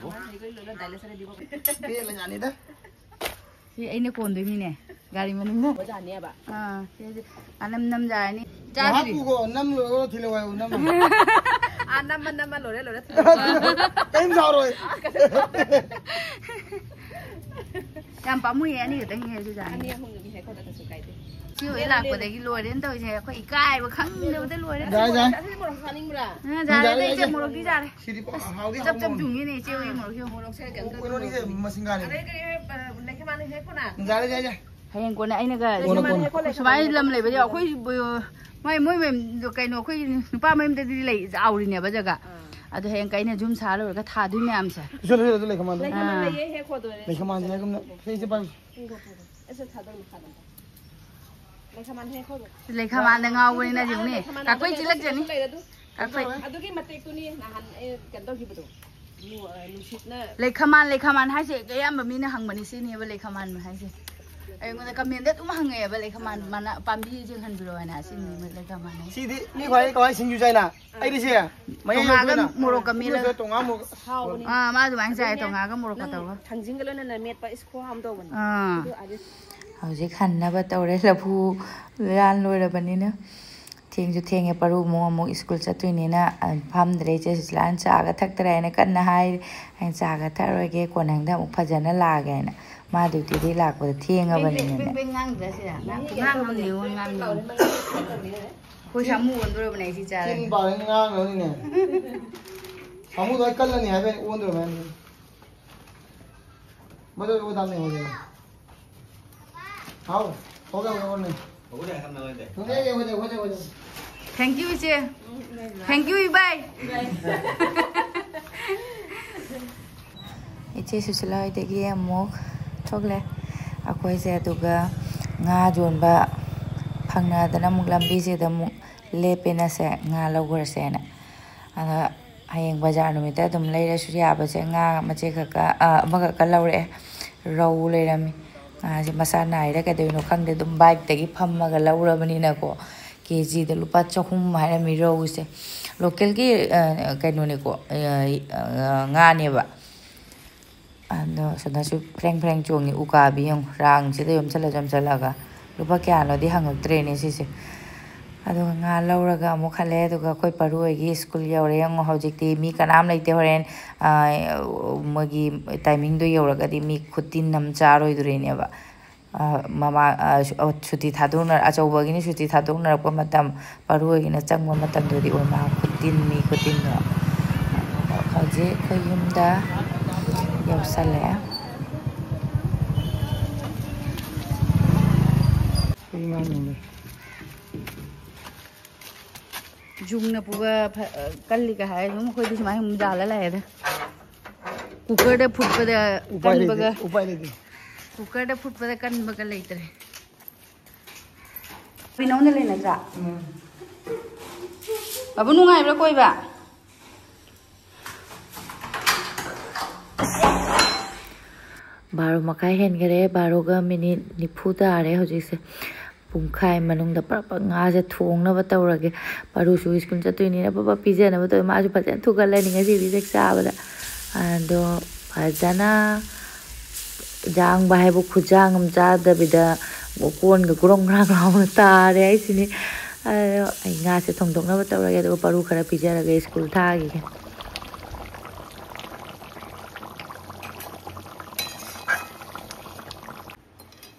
আমাৰ হেৰি কৰি লৈ লওঁ, দাইলে চাইলে দিব। ꯄꯦꯜꯂ ꯖꯥꯠꯅꯤꯗ꯫ ꯁꯤ ꯑꯩꯅ ꯀꯣꯟꯗꯣꯏꯅꯤꯅꯦ, ꯒꯥꯔꯤ ꯃꯅꯨꯡꯗ꯫ ꯕꯖꯥꯔꯅꯦꯕ? ꯑꯥ, ꯁꯤꯁꯦ ꯑꯅꯝ ꯅꯝ ꯌꯥꯔꯅꯤ꯫ ꯉꯥꯏꯍꯥꯛ ꯆꯥꯗ꯭ꯔꯤ꯫ ꯄꯨꯈꯣ, ꯅꯝ ꯂꯣꯏꯔꯒ ꯊꯤꯜꯂꯛꯑꯣ ꯍꯥꯏꯌꯣ, ꯅꯝ꯫ ꯑꯥ, ꯅꯝꯃ ꯅꯝꯃ ꯂꯣꯏꯔꯦ ꯂꯣꯏꯔꯦ꯫ ꯀꯩꯝ ꯁꯥꯎꯔꯣꯏ꯫ ꯌꯥꯝ ꯄꯥꯝꯃꯨꯏꯌꯦ, ꯑꯅꯤ ꯈꯛꯇꯪ ꯍꯦꯛꯑꯁꯨ ꯌꯥꯅꯤ꯫ ꯑꯅꯤ ꯑꯍꯨꯝꯗꯨꯒꯤ ꯍꯦꯛ ꯈꯣꯠꯂ ꯀꯩꯁꯨ ꯀꯥꯏꯗꯦ꯫ ꯁꯤ ꯍꯣꯏ ꯂꯥꯛꯄꯗꯒꯤ ꯂꯣꯏꯔꯦꯅ ꯇꯧꯔꯤꯁꯦ, ꯑꯩꯈꯣꯏ ꯏꯀꯥꯏꯕ ꯈꯪꯗꯕꯗ ꯂꯣꯏꯔꯦ꯫ ꯌꯥꯏ, ꯌꯥꯏ꯫ ꯑꯁꯤꯗꯤ ꯃꯣꯔꯣꯛ ꯆꯥꯅꯤꯡꯕ꯭ꯔꯥ? ꯑ, ꯌꯥꯔꯦꯗ, ꯌꯥꯔꯦ, ꯏꯆꯦ ꯌꯥꯔꯦ꯫ ꯃꯣꯔꯣꯛꯇꯤ ꯌꯥꯔꯦ꯫ ꯁꯤꯗꯤ ꯄꯨꯔꯥ ꯍꯥꯎꯗꯤ ꯆꯞ ꯆꯞ ꯍꯥꯎꯕ꯫ ꯌꯨꯡꯉꯤꯅꯦ ꯏꯆꯦ ꯍꯣꯏꯒꯤ ꯃꯣꯔꯣꯛꯁꯦ꯫ ꯃꯣꯔꯣꯛꯁꯦ ꯀꯩꯅꯣ ꯇꯧ- ꯀꯩꯅꯣꯅꯤꯁꯦ, ꯃꯁꯤꯡꯒꯥꯅꯤ꯫ ꯑꯗꯩ ꯀꯩ, ꯑ, ꯂꯩꯈꯥ ꯃꯥꯅ ꯍꯦꯛꯄꯅ? ꯌꯥꯔꯦ, ꯌꯥꯔꯦ, ꯌꯥꯔꯦ꯫ ꯍꯌꯦꯡ ꯀꯣꯟꯅ ꯑꯩꯅꯒ ꯀꯣꯟꯅ, ꯀꯣꯟꯅ꯫ ꯁꯨꯃꯥꯏꯅ ꯂꯝ ꯂꯩꯕꯗꯤ ꯑꯩꯈꯣꯏ ꯃꯣꯏ ꯃꯣꯏ ꯃꯌꯨꯝꯗꯣ ꯀꯩꯅꯣ ꯑꯩꯈꯣꯏ ꯅꯨꯄꯥ ꯃꯌꯨꯝꯗꯗꯤ ꯂꯩ ꯆꯥꯎꯔꯤꯅꯦꯕ ꯖꯒꯥ꯫ ꯑꯗꯣ ꯍꯌꯦꯡ ꯀꯩꯅ ꯌꯨꯝ ꯁꯥ ꯂꯣꯏꯔꯒ ꯊꯥꯗꯣꯏ ꯃꯌꯥꯝꯁꯦ꯫ ꯏꯁꯣꯔ, ꯏꯁꯣꯔ, ꯑꯗꯨ ꯂꯩ ꯀꯃꯥꯟꯗꯣ꯫ ꯂꯩ ꯀꯃꯥꯟ ꯑꯥ꯫ ꯂꯩꯌꯦ, ꯍꯦꯛ ꯈꯣꯗꯣꯏꯅꯦ꯫ ꯂꯩ ꯀꯃꯥꯟꯁꯦ ꯍꯥꯏꯒꯨꯝꯅ꯫ ꯁꯦ, ꯏꯆꯦ ꯄꯥꯏꯌꯨ꯫ ꯂꯩ ꯀꯃꯥꯟ ꯍꯦꯛ ꯈꯣꯗꯣꯏꯅꯦ꯫ ꯂꯩꯈꯥꯃꯥꯟꯗ ꯉꯥꯎꯕꯅꯤꯅ ꯌꯦꯡꯅꯤ꯫ ꯀꯥꯛꯄꯩ ꯆꯤꯜꯂꯛꯆꯅꯤ꯫ ꯂꯩꯔꯦ ꯑꯗꯨ꯫ ꯀꯥꯛꯄꯩ꯫ ꯑꯗꯨꯒꯤ ꯃꯇꯦꯛꯇꯨꯅꯤ ꯅꯍꯥꯟ ꯑꯩ ꯀꯩꯅꯣ ꯇꯧꯈꯤꯕꯗꯣ꯫ ꯅꯨ-, ꯑ, ꯅꯨꯡꯁꯤꯠꯅ꯫ ꯂꯩꯈꯥꯃꯥꯟ, ꯂꯩꯈꯥꯃꯥꯟ ꯍꯥꯏꯁꯦ ꯑꯌꯥꯝꯕ ꯃꯤꯅ ꯍꯪꯕꯅꯤ, ꯁꯤꯅꯦꯕ ꯂꯩꯈꯥꯃꯥꯟ ꯍꯥꯏꯁꯦ꯫ ꯑꯩꯉꯣꯟꯗ ꯀꯃꯦꯟꯗ ꯑꯗꯨꯝ ꯍꯪꯉꯛꯑꯦꯕ, "ꯂꯩꯈꯥꯃꯥꯟ ꯃꯅꯥ ꯄꯥꯝꯕꯤ ꯌꯦꯡꯍꯟꯕꯤꯔꯣ" ꯍꯥꯏꯅ, ꯁꯤꯅꯦꯕ ꯂꯩꯈꯥꯃꯥꯟ ꯍꯥꯏꯁꯦ꯫ ꯁꯤꯗꯤ ꯃꯤ ꯈ꯭ꯋꯥꯏ ꯀꯃꯥꯏꯅ ꯁꯤꯡꯖꯨ ꯆꯥꯏꯅ? ꯑꯩꯗꯤ ꯁꯤ ꯃꯌꯥꯏ ꯇꯣꯉꯥꯟꯒ ꯑꯣꯏꯅ ꯃꯣꯔꯣꯛꯀ ꯃꯦꯠꯂꯒ꯫ ꯇꯣꯉꯥꯟ ꯃꯣꯔꯣꯛ꯫ ꯍꯥꯎꯕꯅꯤ꯫ ꯑꯥ, ꯃꯥ ꯑꯗꯨꯃꯥꯏꯅ ꯆꯥꯏ, ꯑꯗꯨꯅꯦ꯫ ꯇꯣꯉꯥꯟꯒ ꯃꯣꯔꯣꯛꯀ ꯅꯪ ꯇꯧꯔꯒ꯫ ꯊꯥꯡꯖꯤꯡꯒ ꯂꯣꯏꯅꯅ ꯃꯦꯠꯄ ꯏꯁ ꯈꯨꯍꯥꯎ ꯑꯃ ꯇꯧꯕꯅꯤ꯫ ꯑꯥ꯫ ꯑꯗꯨ ꯑꯗꯨ ꯍꯧꯖꯤꯛ ꯍꯟꯅꯕ ꯇꯧꯔꯦ, ꯂꯐꯨ ꯂꯥꯟ ꯂꯣꯏꯔꯕꯅꯤꯅ꯫ ꯊꯦꯡꯁꯨ ꯊꯦꯡꯉꯦ, ꯄꯔꯨ ꯑꯃꯨꯛ ꯑꯃꯨꯛ ꯁ꯭ꯀꯨꯜ ꯆꯠꯇꯣꯏꯅꯤꯅ, ꯑ, ꯐꯝꯗ꯭ꯔꯦ꯫ ꯏꯆꯦ ꯁꯨꯁꯤꯂꯥꯅ ꯆꯥꯒ ꯊꯛꯇꯔꯦ ꯍꯥꯏꯅ ꯀꯟꯅ ꯍꯥꯏꯔꯤ꯫ ꯑꯩꯅ ꯆꯥꯒ ꯊꯛꯑꯔꯣꯏꯒꯦ, ꯀꯣꯟꯅꯪꯗ ꯑꯃꯨꯛ ꯐꯖꯅ ꯂꯥꯛꯑꯒꯦ ꯍꯥꯏꯅ꯫ ꯃꯥ ꯗ꯭ꯌꯨꯇꯤꯗꯒꯤ ꯂꯥꯛꯄꯗ ꯊꯦꯡꯉꯕꯅꯤꯅꯅꯦ꯫ ꯕꯦꯡ ꯕꯦꯡ ꯉꯥꯡꯗ꯭ꯔꯥ ꯁꯤꯗ? ꯉꯥꯡ-, ꯉꯥꯡꯉꯝꯅꯦ, ꯉꯥꯡꯉꯝꯅꯦ꯫ ꯑꯩꯈꯣꯏ ꯁꯥꯃꯨ ꯑꯣꯟꯗꯣꯔꯕꯅꯦ ꯑꯩ ꯁꯤ ꯆꯥꯔꯒ꯫ ꯆꯤꯟ ꯄꯥꯜꯂꯦ ꯉꯥꯡꯉꯅꯤꯅꯦ꯫ ꯁꯥꯃꯨꯗꯣ ꯑꯩ ꯀꯜꯂꯅꯤ ꯍꯥꯏꯕ ꯑꯩꯅ ꯑꯣꯟꯗꯣꯔꯕꯅꯦ ꯍꯥꯏꯕꯅꯤ꯫ ꯃꯗꯨ ꯑꯣꯏ ꯊꯝꯃꯦ ꯍꯧꯖꯤꯛ꯫ ꯍꯥꯎ, ꯍꯧꯖꯤꯛ, ꯍꯧꯖꯤꯛ, ꯍꯧꯖꯤꯛ꯫ ꯍꯧꯖꯤꯛ, ꯍꯧꯖꯤꯛ, ꯍꯧꯖꯤꯛ, ꯍꯧꯖꯤꯛ꯫ Thank you, ꯏꯆꯦ꯫ Thank you, ꯏꯕꯥꯏ꯫ ꯏꯆꯦ ꯁꯨꯁꯤꯂꯥ ꯍꯣꯏꯗꯒꯤ ꯑꯃꯨꯛ ꯊꯣꯛꯂꯦ ꯑꯩꯈꯣꯏꯁꯦ, ꯑꯗꯨꯒ ꯉꯥ ꯌꯣꯟꯕ ꯐꯪꯅꯗꯅ ꯑꯃꯨꯛ ꯂꯝꯕꯤꯁꯤꯗ ꯑꯃꯨꯛ ꯂꯦꯞꯄꯦꯅꯁꯦ, ꯉꯥ ꯂꯧꯈ꯭ꯔꯁꯦꯅ꯫ ꯑꯗ ꯍꯌꯦꯡ ꯕꯖꯥꯔ ꯅꯨꯃꯤꯠꯇ ꯑꯗꯨꯝ ꯂꯩꯔꯁꯨ ꯌꯥꯕꯁꯦ, ꯉꯥ ꯃꯆꯦꯠ ꯈꯛꯀ, ꯑ, ꯑꯃꯈꯛꯀ ꯂꯧꯔꯛꯑꯦ꯫ ꯔꯧ ꯂꯩꯔꯝꯃꯤ꯫ ꯉꯥꯁꯦ ꯃꯁꯥ ꯅꯥꯏꯔ ꯀꯩꯗꯧꯔꯤꯅꯣ ꯈꯪꯗꯦ, ꯑꯗꯨꯝ ꯕꯥꯏꯛꯇꯒꯤ ꯐꯝꯃꯒ ꯂꯧꯔꯕꯅꯤꯅꯀꯣ꯫ ꯀꯦ ꯖꯤꯗ ꯂꯨꯄꯥ ꯆꯍꯨꯝ ꯍꯥꯏꯔꯝꯃꯤ ꯔꯧꯁꯦ꯫ ꯂꯣꯀꯦꯜꯒꯤ, ꯑ, ꯀꯩꯅꯣꯅꯤꯀꯣ, ꯑ, ꯑ, ꯉꯥꯅꯦꯕ꯫ ꯑꯗꯣ ꯁꯣꯝꯗꯁꯨ ꯐ꯭ꯔꯦꯡ ꯐ꯭ꯔꯦꯡ ꯆꯣꯡꯉꯤ꯫ ꯎꯀꯥꯕꯤ ꯌꯦꯡꯉꯨ, ꯔꯥꯡꯁꯤꯗ ꯌꯣꯝꯁꯜꯂ ꯌꯣꯝꯁꯜꯂꯒ꯫ ꯂꯨꯄꯥ ꯀꯌꯥꯅꯣꯗꯤ ꯍꯪꯉꯛꯇ꯭ꯔꯦꯅꯦ ꯁꯤꯁꯦ꯫ ꯑꯗꯨꯒ ꯉꯥ ꯂꯧꯔꯒ ꯑꯃꯨꯛ ꯍꯜꯂꯛꯑꯦ꯫ ꯑꯗꯨꯒ ꯑꯩꯈꯣꯏ ꯄꯔꯨ ꯍꯣꯏꯒꯤ ꯁ꯭ꯀꯨꯜ ꯌꯧꯔꯦ꯫ ꯌꯦꯡꯉꯣ, ꯍꯧꯖꯤꯛꯇꯤ ꯃꯤ ꯀꯅꯥꯝ ꯂꯩꯇꯦ꯫ ꯍꯣꯔꯦꯟ, ꯑ, ꯃꯣꯏꯒꯤ ꯇꯥꯏꯃꯤꯡꯗꯣ ꯌꯧꯔꯒꯗꯤ ꯃꯤ ꯈꯨꯇꯤꯟ ꯑꯃ ꯆꯥꯔꯣꯏꯗꯣꯔꯤꯅꯦꯕ꯫ ꯑ, ꯃꯃꯥ-, ꯑ, ꯁꯨ-, ꯑ, ꯁꯨꯇꯤ ꯊꯥꯗꯣꯛꯅ-, ꯑꯆꯧꯕꯒꯤꯅ ꯁꯨꯇꯤ ꯊꯥꯗꯣꯛꯅꯔꯛꯄ ꯃꯇꯝ, ꯄꯔꯨ ꯍꯣꯏꯒꯤꯅ ꯆꯪꯕ ꯃꯇꯝꯗꯨꯗꯤ ꯑꯣꯏ ꯃꯥ ꯈꯨꯇꯤꯟ, ꯃꯤ ꯈꯨꯇꯤꯟꯗꯣ꯫ ꯍꯧꯖꯤꯛ ꯑꯩꯈꯣꯏ ꯌꯨꯝꯗ ꯌꯧꯁꯜꯂꯛꯑꯦ꯫ ꯌꯨꯡꯅ ꯄꯨꯕ ꯐ-, ꯀꯜꯂꯤꯒ ꯍꯥꯏ, ꯑꯗꯨꯝ ꯑꯩꯈꯣꯏꯗꯤ ꯁꯨꯃꯥꯏꯅ ꯑꯗꯨꯝ ꯌꯥꯜꯂ ꯂꯥꯛꯑꯦꯗ꯫ ꯀꯨꯀꯔꯗ ꯐꯨꯠꯄꯗ ꯎꯄꯥꯏ ꯂꯩꯇꯦ, ꯀꯟꯕꯒ, ꯎꯄꯥꯏ ꯂꯩꯇꯦ꯫ ꯀꯨꯀꯔꯗ ꯐꯨꯠꯄꯗ ꯀꯟꯕꯒ ꯂꯩꯇ꯭ꯔꯦ꯫ ꯄꯤꯅꯧꯅ ꯂꯩꯅꯗ꯭ꯔꯥ? ꯎꯝ꯫ ꯕꯥꯕꯨ, ꯅꯨꯡꯉꯥꯏꯕ꯭ꯔꯥ ꯀꯣꯏꯕ? ꯕꯥꯔꯣ ꯃꯈꯥꯏ ꯍꯦꯟꯈꯔꯦ, ꯕꯥꯔꯣꯒ ꯃꯤꯅꯤꯠ ꯅꯤꯐꯨ ꯇꯥꯔꯦ ꯍꯧꯖꯤꯛꯁꯦ꯫ ꯄꯨꯡꯈꯥꯏ ꯃꯅꯨꯡꯗ ꯄ꯭ꯔꯞ ꯄ꯭ꯔꯞ ꯉꯥꯁꯦ ꯊꯣꯡꯅꯕ ꯇꯧꯔꯒꯦ꯫ ꯄꯥꯔꯨꯁꯨ ꯁ꯭ꯀꯨꯜ ꯆꯠꯇꯣꯏꯅꯤꯅ ꯄ꯭ꯔꯞ ꯄ꯭ꯔꯞ ꯄꯤꯖꯅꯕ ꯇꯧꯋꯦ꯫ ꯃꯥꯁꯨ ꯐꯖꯅ ꯊꯨꯒꯠꯂꯅꯤ ꯉꯁꯤꯗꯤ ꯆꯥꯛ ꯆꯥꯕꯗ꯫ ꯑꯗꯣ ꯐꯖꯅ ꯌꯥꯡꯕ ꯍꯥꯏꯕꯨ ꯈꯨꯖꯥꯡ ꯑꯃ ꯆꯥꯗꯕꯤꯗ ꯀꯣꯟꯒ ꯒ꯭ꯔꯣꯡ ꯒ꯭ꯔꯥꯡ ꯂꯥꯎꯅ ꯇꯥꯔꯦ ꯍꯥꯏꯁꯤꯅꯤ꯫ ꯑꯗꯣ ꯑꯩ ꯉꯥꯁꯦ ꯊꯣꯡꯗꯣꯛꯅꯕ ꯇꯧꯔꯒꯦ, ꯑꯗꯨꯒ ꯄꯥꯔꯨ ꯈꯔ ꯄꯤꯖꯔꯒ ꯁ꯭ꯀꯨꯜ ꯊꯥꯈꯤꯒꯦ꯫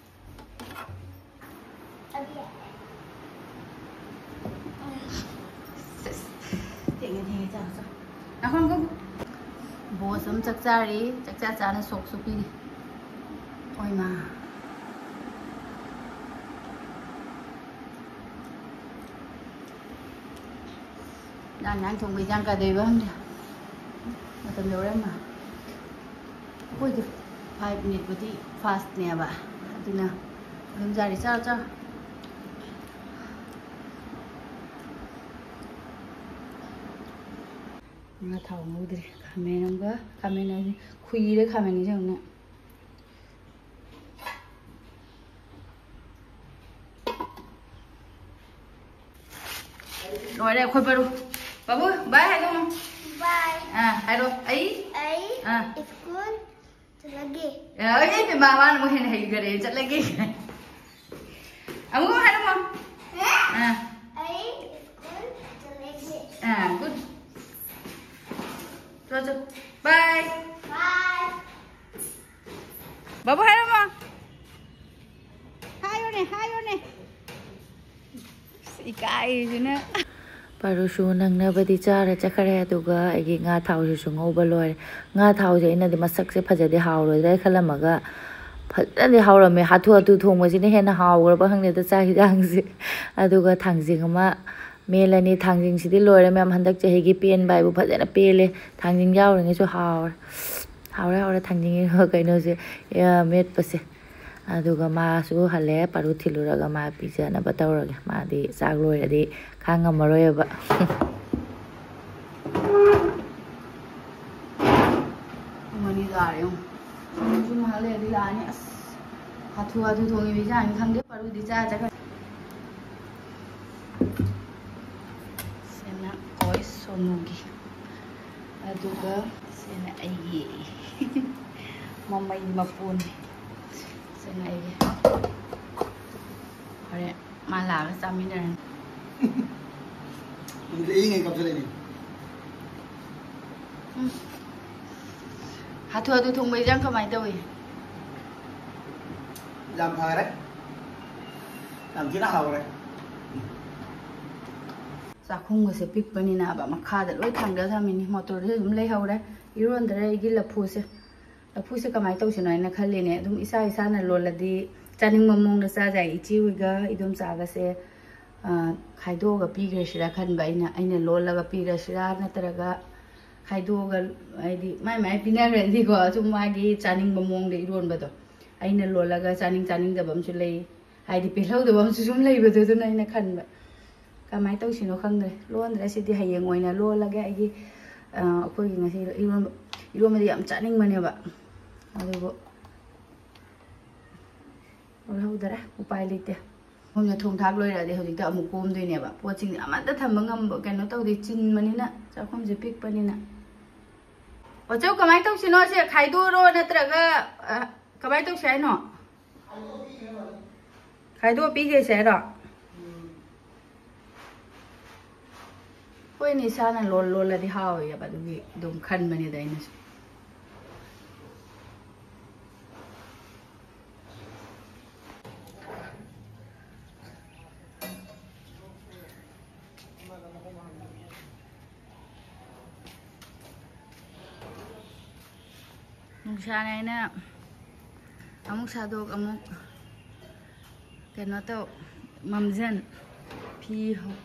ꯊꯦꯡꯉꯦ, ꯊꯦꯡꯉꯦ, ꯆꯥꯔꯣ, ꯆꯥꯔꯣ꯫ ꯅꯥꯈꯣꯡ ꯀꯣ꯫ ꯕꯣꯁ ꯑꯃ ꯆꯥꯛ ꯆꯥꯔꯤ, ꯆꯥꯛ ꯆꯥ ꯆꯥꯅ ꯁꯣꯛꯁꯨ ꯄꯤꯔꯤ꯫ ꯍꯣꯏ, ꯃꯥ꯫ ꯏꯟꯖꯥꯡ, ꯏꯟꯖꯥꯡ ꯊꯣꯡꯕ ꯏꯟꯖꯥꯡ ꯀꯥꯗꯣꯏꯕ ꯈꯪꯗꯦ꯫ ꯃꯇꯝ ꯌꯧꯔꯦ, ꯃꯥ꯫ ꯑꯩꯈꯣꯏꯗꯤ ꯐꯥꯏꯚ ꯃꯤꯅꯤꯠꯄꯨꯗꯤ ꯐꯥꯁꯅꯦꯕ, ꯑꯗꯨꯅ ꯑꯗꯨꯝ ꯌꯥꯔꯦ, ꯆꯥꯔꯣ, ꯆꯥꯔꯣ꯫ ꯉꯥ ꯊꯥꯎ ꯉꯧꯗ꯭ꯔꯤ꯫ ꯈꯥꯃꯦꯟ ꯑꯃꯒ, ꯈꯥꯃꯦꯟ ꯍꯥꯏꯗꯤ ꯈꯨꯏꯔ ꯈꯥꯃꯦꯟ ꯅꯤꯡꯁꯤꯡꯉꯨꯅꯦ꯫ ꯂꯣꯏꯔꯦ ꯑꯩꯈꯣꯏ ꯕꯔꯨ꯫ ꯕꯥꯕꯨ, ꯕꯥꯏ ꯍꯥꯏꯔꯣ꯫ ꯕꯥꯏ꯫ ꯑꯥ, ꯍꯥꯏꯔꯣ꯫ ꯑꯩ? ꯑꯩ ꯑꯥ꯫ ꯁ꯭ꯀꯨꯜ ꯆꯠꯂꯒꯦ꯫ ꯑꯦ, ꯑꯩ ꯏꯕꯦꯝꯃ, ꯃꯥꯅ ꯑꯃꯨꯛ ꯍꯦꯟꯅ ꯍꯩꯈꯔꯦ, ꯆꯠꯂꯒꯦ꯫ ꯑꯃꯨꯛ ꯍꯥꯏꯔꯝꯃꯣ꯫ ꯑꯥ꯫ ꯑꯩ ꯁ꯭ꯀꯨꯜ ꯆꯠꯂꯒꯦ꯫ ꯑꯥ, good. ꯆꯣ, ꯆꯣ꯫ ꯕꯥꯏ꯫ ꯕꯥꯏ꯫ ꯕꯥꯕꯨ ꯍꯥꯏꯔꯝꯃꯣ꯫ ꯍꯥꯏꯌꯣꯅꯦ, ꯍꯥꯏꯌꯣꯅꯦ꯫ ꯑꯁ, ꯏꯀꯥꯏꯁꯤꯅ꯫ ꯄꯥꯔꯨꯁꯨ ꯅꯪꯅꯕꯗꯤ ꯆꯥꯔ ꯆꯠꯈ꯭ꯔꯦ, ꯑꯗꯨꯒ ꯑꯩꯒꯤ ꯉꯥ ꯊꯥꯎꯁꯤꯁꯨ ꯉꯧꯕ ꯂꯣꯏꯔꯦ꯫ ꯉꯥ ꯊꯥꯎꯁꯦ ꯑꯩꯅꯗꯤ ꯃꯁꯛꯁꯦ ꯐꯖꯗꯦ, ꯍꯥꯎꯔꯣꯏꯗ꯭ꯔꯥ ꯈꯜꯂꯝꯃꯒ ꯐꯖꯅꯗꯤ ꯍꯥꯎꯔꯝꯃꯦ꯫ ꯍꯥꯊꯨ ꯍꯥꯊꯨ ꯊꯣꯡꯕꯁꯤꯅ ꯍꯦꯟꯅ ꯍꯥꯎꯈ꯭ꯔꯕ ꯈꯪꯗꯦꯗ ꯆꯥꯛ ꯍꯤꯟꯖꯥꯡꯁꯦ꯫ ꯑꯗꯨꯒ ꯊꯥꯡꯖꯤꯡ ꯑꯃ ꯃꯦꯠꯂꯅꯤ꯫ ꯊꯥꯡꯖꯤꯡꯁꯤꯗꯤ ꯂꯣꯏꯔꯦ ꯃꯌꯥꯝ, ꯍꯟꯗꯛ ꯆꯍꯤꯒꯤ ꯄꯦꯟꯕ ꯍꯥꯏꯕꯨ ꯐꯖꯅ ꯄꯦꯜꯂꯦ꯫ ꯊꯥꯡꯖꯤꯡ ꯌꯥꯎꯔꯤꯉꯩꯁꯨ ꯍꯥꯎꯔꯦ꯫ ꯍꯥꯎꯔꯦ, ꯍꯥꯎꯔꯦ ꯊꯥꯡꯖꯤꯡ ꯀꯩꯅꯣꯁꯦ, ꯑ, ꯃꯦꯠꯄꯁꯦ꯫ ꯑꯗꯨꯒ ꯃꯥꯁꯨ ꯍꯜꯂꯛꯑꯦ, ꯄꯥꯔꯨ ꯊꯤꯜꯂꯨꯔꯒ ꯃꯥ ꯄꯤꯖꯅꯕ ꯇꯧꯔꯒꯦ꯫ ꯃꯥꯗꯤ ꯆꯥꯛ ꯂꯣꯏꯔꯗꯤ ꯈꯥꯡ ꯉꯝꯃꯔꯣꯏꯕ꯫ ꯄꯨꯡ ꯑꯅꯤ ꯇꯥꯔꯦ ꯌꯦꯡꯉꯨ꯫ ꯄꯨꯡꯁꯨ ꯉꯥꯏꯍꯥꯛ ꯂꯩꯔꯗꯤ ꯂꯥꯛꯑꯅꯤ꯫ ꯑꯁ, ꯍꯥꯊꯨ ꯍꯥꯊꯨ ꯊꯣꯡꯉꯤꯕ ꯏꯟꯖꯥꯡꯅꯤ ꯈꯪꯗꯦ, ꯄꯥꯔꯨꯗꯤ ꯆꯥ ꯆꯠꯈ꯭ꯔꯦ꯫ ꯁꯤꯅ ꯀꯣꯏ ꯁꯣꯅꯨꯒꯤ꯫ ꯑꯗꯨꯒ ꯁꯤꯅ ꯑꯩꯒꯤ ꯃꯃꯩ ꯃꯄꯨꯅꯤ꯫ ꯁꯤꯅ ꯑꯩꯒꯤ꯫ ꯍꯣꯔꯦꯟ ꯃꯥ ꯂꯥꯛꯑꯒ ꯆꯥꯃꯤꯟꯅꯔꯅꯤ꯫ ꯅꯨꯃꯤꯠ ꯑꯌꯤꯡꯉꯩ ꯀꯥꯞꯁꯤꯜꯂꯛꯏꯅꯦ꯫ ꯎꯝ꯫ ꯍꯥꯊꯨ ꯍꯥꯊꯨ ꯊꯣꯡꯕ ꯏꯟꯖꯥꯡ ꯀꯃꯥꯏꯅ ꯇꯧꯏ? ꯌꯥꯝ ꯐꯔꯦ꯫ ꯌꯥꯝ ꯊꯤꯅ ꯍꯥꯎꯔꯦ꯫ ꯆꯥꯛꯈꯨꯝꯒꯁꯦ ꯄꯤꯛꯄꯅꯤꯅꯕ ꯃꯈꯥꯗ ꯂꯣꯏ ꯊꯥꯡꯗ ꯊꯝꯃꯤꯅꯤ꯫ ꯃꯣꯇꯣꯔꯗꯁꯨ ꯑꯗꯨꯝ ꯂꯩꯍꯧꯔꯦ꯫ ꯏꯔꯣꯟꯗ꯭ꯔꯦ ꯑꯩꯒꯤ ꯂꯐꯨꯁꯦ꯫ ꯂꯐꯨꯁꯦ ꯀꯃꯥꯏꯅ ꯇꯧꯁꯤꯅꯣ ꯍꯥꯏꯅ ꯈꯜꯂꯤꯅꯦ꯫ ꯑꯗꯨꯝ ꯏꯁꯥ ꯏꯁꯥꯅ ꯂꯣꯜꯂꯗꯤ ꯆꯥꯅꯤꯡꯕ ꯃꯑꯣꯡꯗ ꯆꯥꯖꯩ꯫ ꯏꯆꯦ ꯍꯣꯏꯒ ꯏꯗꯣꯝꯆꯥꯒꯁꯦ, ꯑ, ꯈꯥꯏꯗꯣꯛꯑꯒ ꯄꯤꯈ꯭ꯔꯁꯤꯔꯥ ꯈꯟꯕ ꯑꯩꯅ꯫ ꯑꯩꯅ ꯂꯣꯜꯂꯒ ꯄꯤꯈ꯭ꯔꯁꯤꯔꯥ ꯅꯠꯇ꯭ꯔꯒ ꯈꯥꯏꯗꯣꯛꯑꯒ, ꯍꯥꯏꯗꯤ ꯃꯥꯏ ꯃꯥꯏ ꯄꯤꯅꯈ꯭ꯔꯗꯤꯀꯣ, ꯁꯨꯝ ꯃꯥꯒꯤ ꯆꯥꯅꯤꯡꯕ ꯃꯑꯣꯡꯗ ꯏꯔꯣꯟꯕꯗꯣ꯫ ꯑꯩꯅ ꯂꯣꯜꯂꯒ ꯆꯥꯅꯤꯡ ꯆꯥꯅꯤꯡꯗꯕ ꯑꯃꯁꯨ ꯂꯩ, ꯍꯥꯏꯗꯤ ꯄꯦꯜꯍꯧꯗꯕ ꯑꯃꯁꯨ ꯁꯨꯝ ꯂꯩꯕꯗꯣ꯫ ꯑꯗꯨꯅ ꯑꯩꯅ ꯈꯟꯕ ꯀꯃꯥꯏꯅ ꯇꯧꯁꯤꯅꯣ ꯈꯪꯗ꯭ꯔꯦ꯫ ꯂꯣꯟꯗ꯭ꯔꯦ, ꯁꯤꯗꯤ ꯍꯌꯦꯡ ꯑꯣꯏꯅ ꯂꯣꯜꯂꯒꯦ꯫ ꯑꯩꯒꯤ, ꯑ, ꯑꯩꯈꯣꯏꯒꯤ ꯉꯁꯤ ꯏꯔꯣꯟꯕ, ꯏꯔꯣꯟꯕꯗꯤ ꯌꯥꯝ ꯆꯥꯅꯤꯡꯕꯅꯦꯕ, ꯑꯗꯨꯕꯨ ꯂꯣꯜꯍꯧꯗꯔꯦ, ꯎꯄꯥꯏ ꯂꯩꯇꯦ꯫ ꯁꯣꯝꯗ ꯊꯣꯡ ꯊꯥꯛ ꯂꯣꯏꯔꯛꯑꯗꯤ ꯍꯧꯖꯤꯛꯇ ꯑꯃꯨꯛ ꯀꯣꯝꯗꯣꯏꯅꯦꯕ꯫ ꯄꯣꯠꯁꯤꯡꯁꯦ ꯑꯃꯠꯇ ꯊꯝꯕ ꯉꯝꯕ ꯀꯩꯅꯣ ꯇꯧꯗꯦ, ꯆꯤꯟꯕꯅꯤꯅ, ꯆꯥꯛꯈꯨꯝꯁꯦ ꯄꯤꯛꯄꯅꯤꯅ꯫ ꯑꯣ, ꯆꯧ, ꯀꯃꯥꯏꯅ ꯇꯧꯁꯤꯅꯣ? ꯁꯦ ꯈꯥꯏꯗꯣꯛꯑꯣꯔꯣ ꯅꯠꯇ꯭ꯔꯒ, ꯑ, ꯀꯃꯥꯏꯅ ꯇꯧꯁꯦ ꯍꯥꯏꯅꯣ? ꯈꯥꯏꯗꯣꯛꯑ ꯄꯤꯈ꯭ꯔꯁꯦ ꯍꯥꯏꯔꯣ? ꯍꯣꯏꯅꯦ, ꯏꯁꯥꯅ ꯂꯣꯜ ꯂꯣꯜꯂꯗꯤ ꯍꯥꯎꯋꯦꯕ, ꯑꯗꯨꯒꯤ ꯑꯗꯨꯝ ꯈꯟꯕꯅꯤꯗ ꯑꯩꯅꯁꯨ꯫ ꯅꯨꯡꯁꯥꯅ ꯑꯩꯅ ꯑꯃꯨꯛ ꯁꯥꯗꯣꯛ, ꯑꯃꯨꯛ ꯀꯩꯅꯣ ꯇꯧ, ꯃꯝꯖꯟ꯫ ꯐꯤ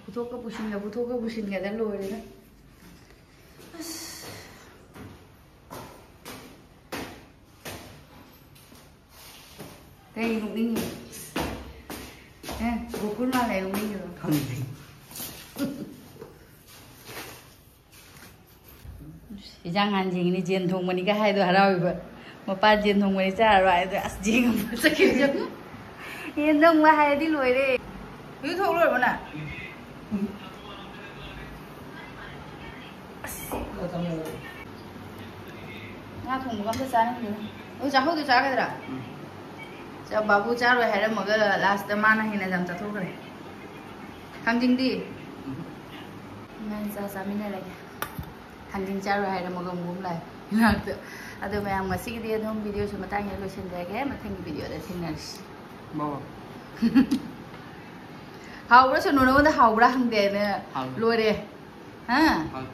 ꯄꯨꯊꯣꯛꯀ ꯄꯨꯁꯤꯟꯒ, ꯄꯨꯊꯣꯛꯀ ꯄꯨꯁꯤꯟꯒꯗ ꯂꯣꯏꯔꯦꯗ꯫ ꯑꯁ꯫ ꯀꯩ ꯅꯣꯛꯅꯤꯡꯉꯤ? ꯑꯦ, ꯒꯣꯀꯨꯜ ꯃꯥꯜꯂꯦ ꯅꯣꯛꯅꯤꯡꯉꯤꯗꯣ꯫ ꯈꯪꯗꯦ꯫ ꯏꯟꯖꯥꯡ ꯍꯥꯟ ꯌꯦꯡꯉꯤꯅꯤ, ꯖꯦꯟ ꯊꯣꯡꯕꯅꯤꯒ ꯍꯥꯏꯗꯣ ꯍꯔꯥꯎꯏꯕ꯫ ꯃꯄꯥ ꯖꯦꯟ ꯊꯣꯡꯕꯅꯤ ꯆꯥꯔꯔꯣꯏ ꯍꯥꯏꯗꯣ, ꯑꯁ, ꯖꯦꯟ ꯊꯣꯡꯕ ꯆꯠꯈꯤꯕꯗꯣ꯫ ꯌꯦꯟ ꯊꯣꯡꯕ ꯍꯥꯏꯔꯗꯤ ꯂꯣꯏꯔꯦ꯫ ꯏꯔꯨ ꯊꯣꯛ ꯂꯣꯏꯔꯕꯣ ꯅꯪ? ꯑꯁ꯫ ꯉꯥ ꯊꯣꯡꯕꯒ ꯑꯝꯇ ꯆꯥꯅꯤꯡꯗꯦꯗ꯫ ꯑꯗꯨ ꯆꯥꯛꯍꯧꯗꯣ ꯆꯥꯒꯗ꯭ꯔꯥ? ꯎꯝ꯫ ꯆꯥ-, ꯕꯥꯕꯨ ꯆꯥꯔꯣꯏ ꯍꯥꯏꯔꯝꯃꯒ ꯂꯥꯁꯇ ꯃꯥꯅ ꯍꯦꯟꯅ ꯌꯥꯝ ꯆꯥꯊꯣꯛꯈ꯭ꯔꯦ꯫ ꯊꯥꯡꯖꯤꯡꯗꯤ? ꯎꯝ꯫ ꯏꯃꯥ ꯏꯆꯥ ꯆꯥꯃꯤꯟꯅꯔꯒꯦ꯫ ꯊꯥꯡꯖꯤꯡ ꯆꯥꯔꯣꯏ ꯍꯥꯏꯔꯝꯃꯒ ꯑꯃꯨꯛ ꯑꯃꯨꯛ ꯂꯥꯛꯑꯦ ꯏꯅꯥꯛꯇ꯫ ꯑꯗꯣ ꯃꯌꯥꯝ, ꯉꯁꯤꯒꯤꯗꯤ ꯑꯗꯨꯝ ꯚꯤꯗꯤꯑꯣꯁꯦ ꯃꯇꯥꯡꯁꯤꯗ ꯂꯣꯏꯁꯤꯟꯖꯔꯒꯦ꯫ ꯃꯊꯪꯒꯤ ꯚꯤꯗꯤꯑꯣꯗ ꯊꯦꯡꯅꯔꯁꯤ꯫ ꯕꯥꯏ ꯕꯥꯏ꯫ ꯍꯥꯎꯕ꯭ꯔꯥ ꯁꯣꯅꯨ? ꯅꯉꯣꯟꯗ ꯍꯥꯎꯕ꯭ꯔꯥ ꯍꯪꯗꯦꯅ ꯍꯥꯎꯋꯦ꯫ ꯂꯣꯏꯔꯦ꯫ ꯍꯥ? ꯍꯥꯎꯋꯦ꯫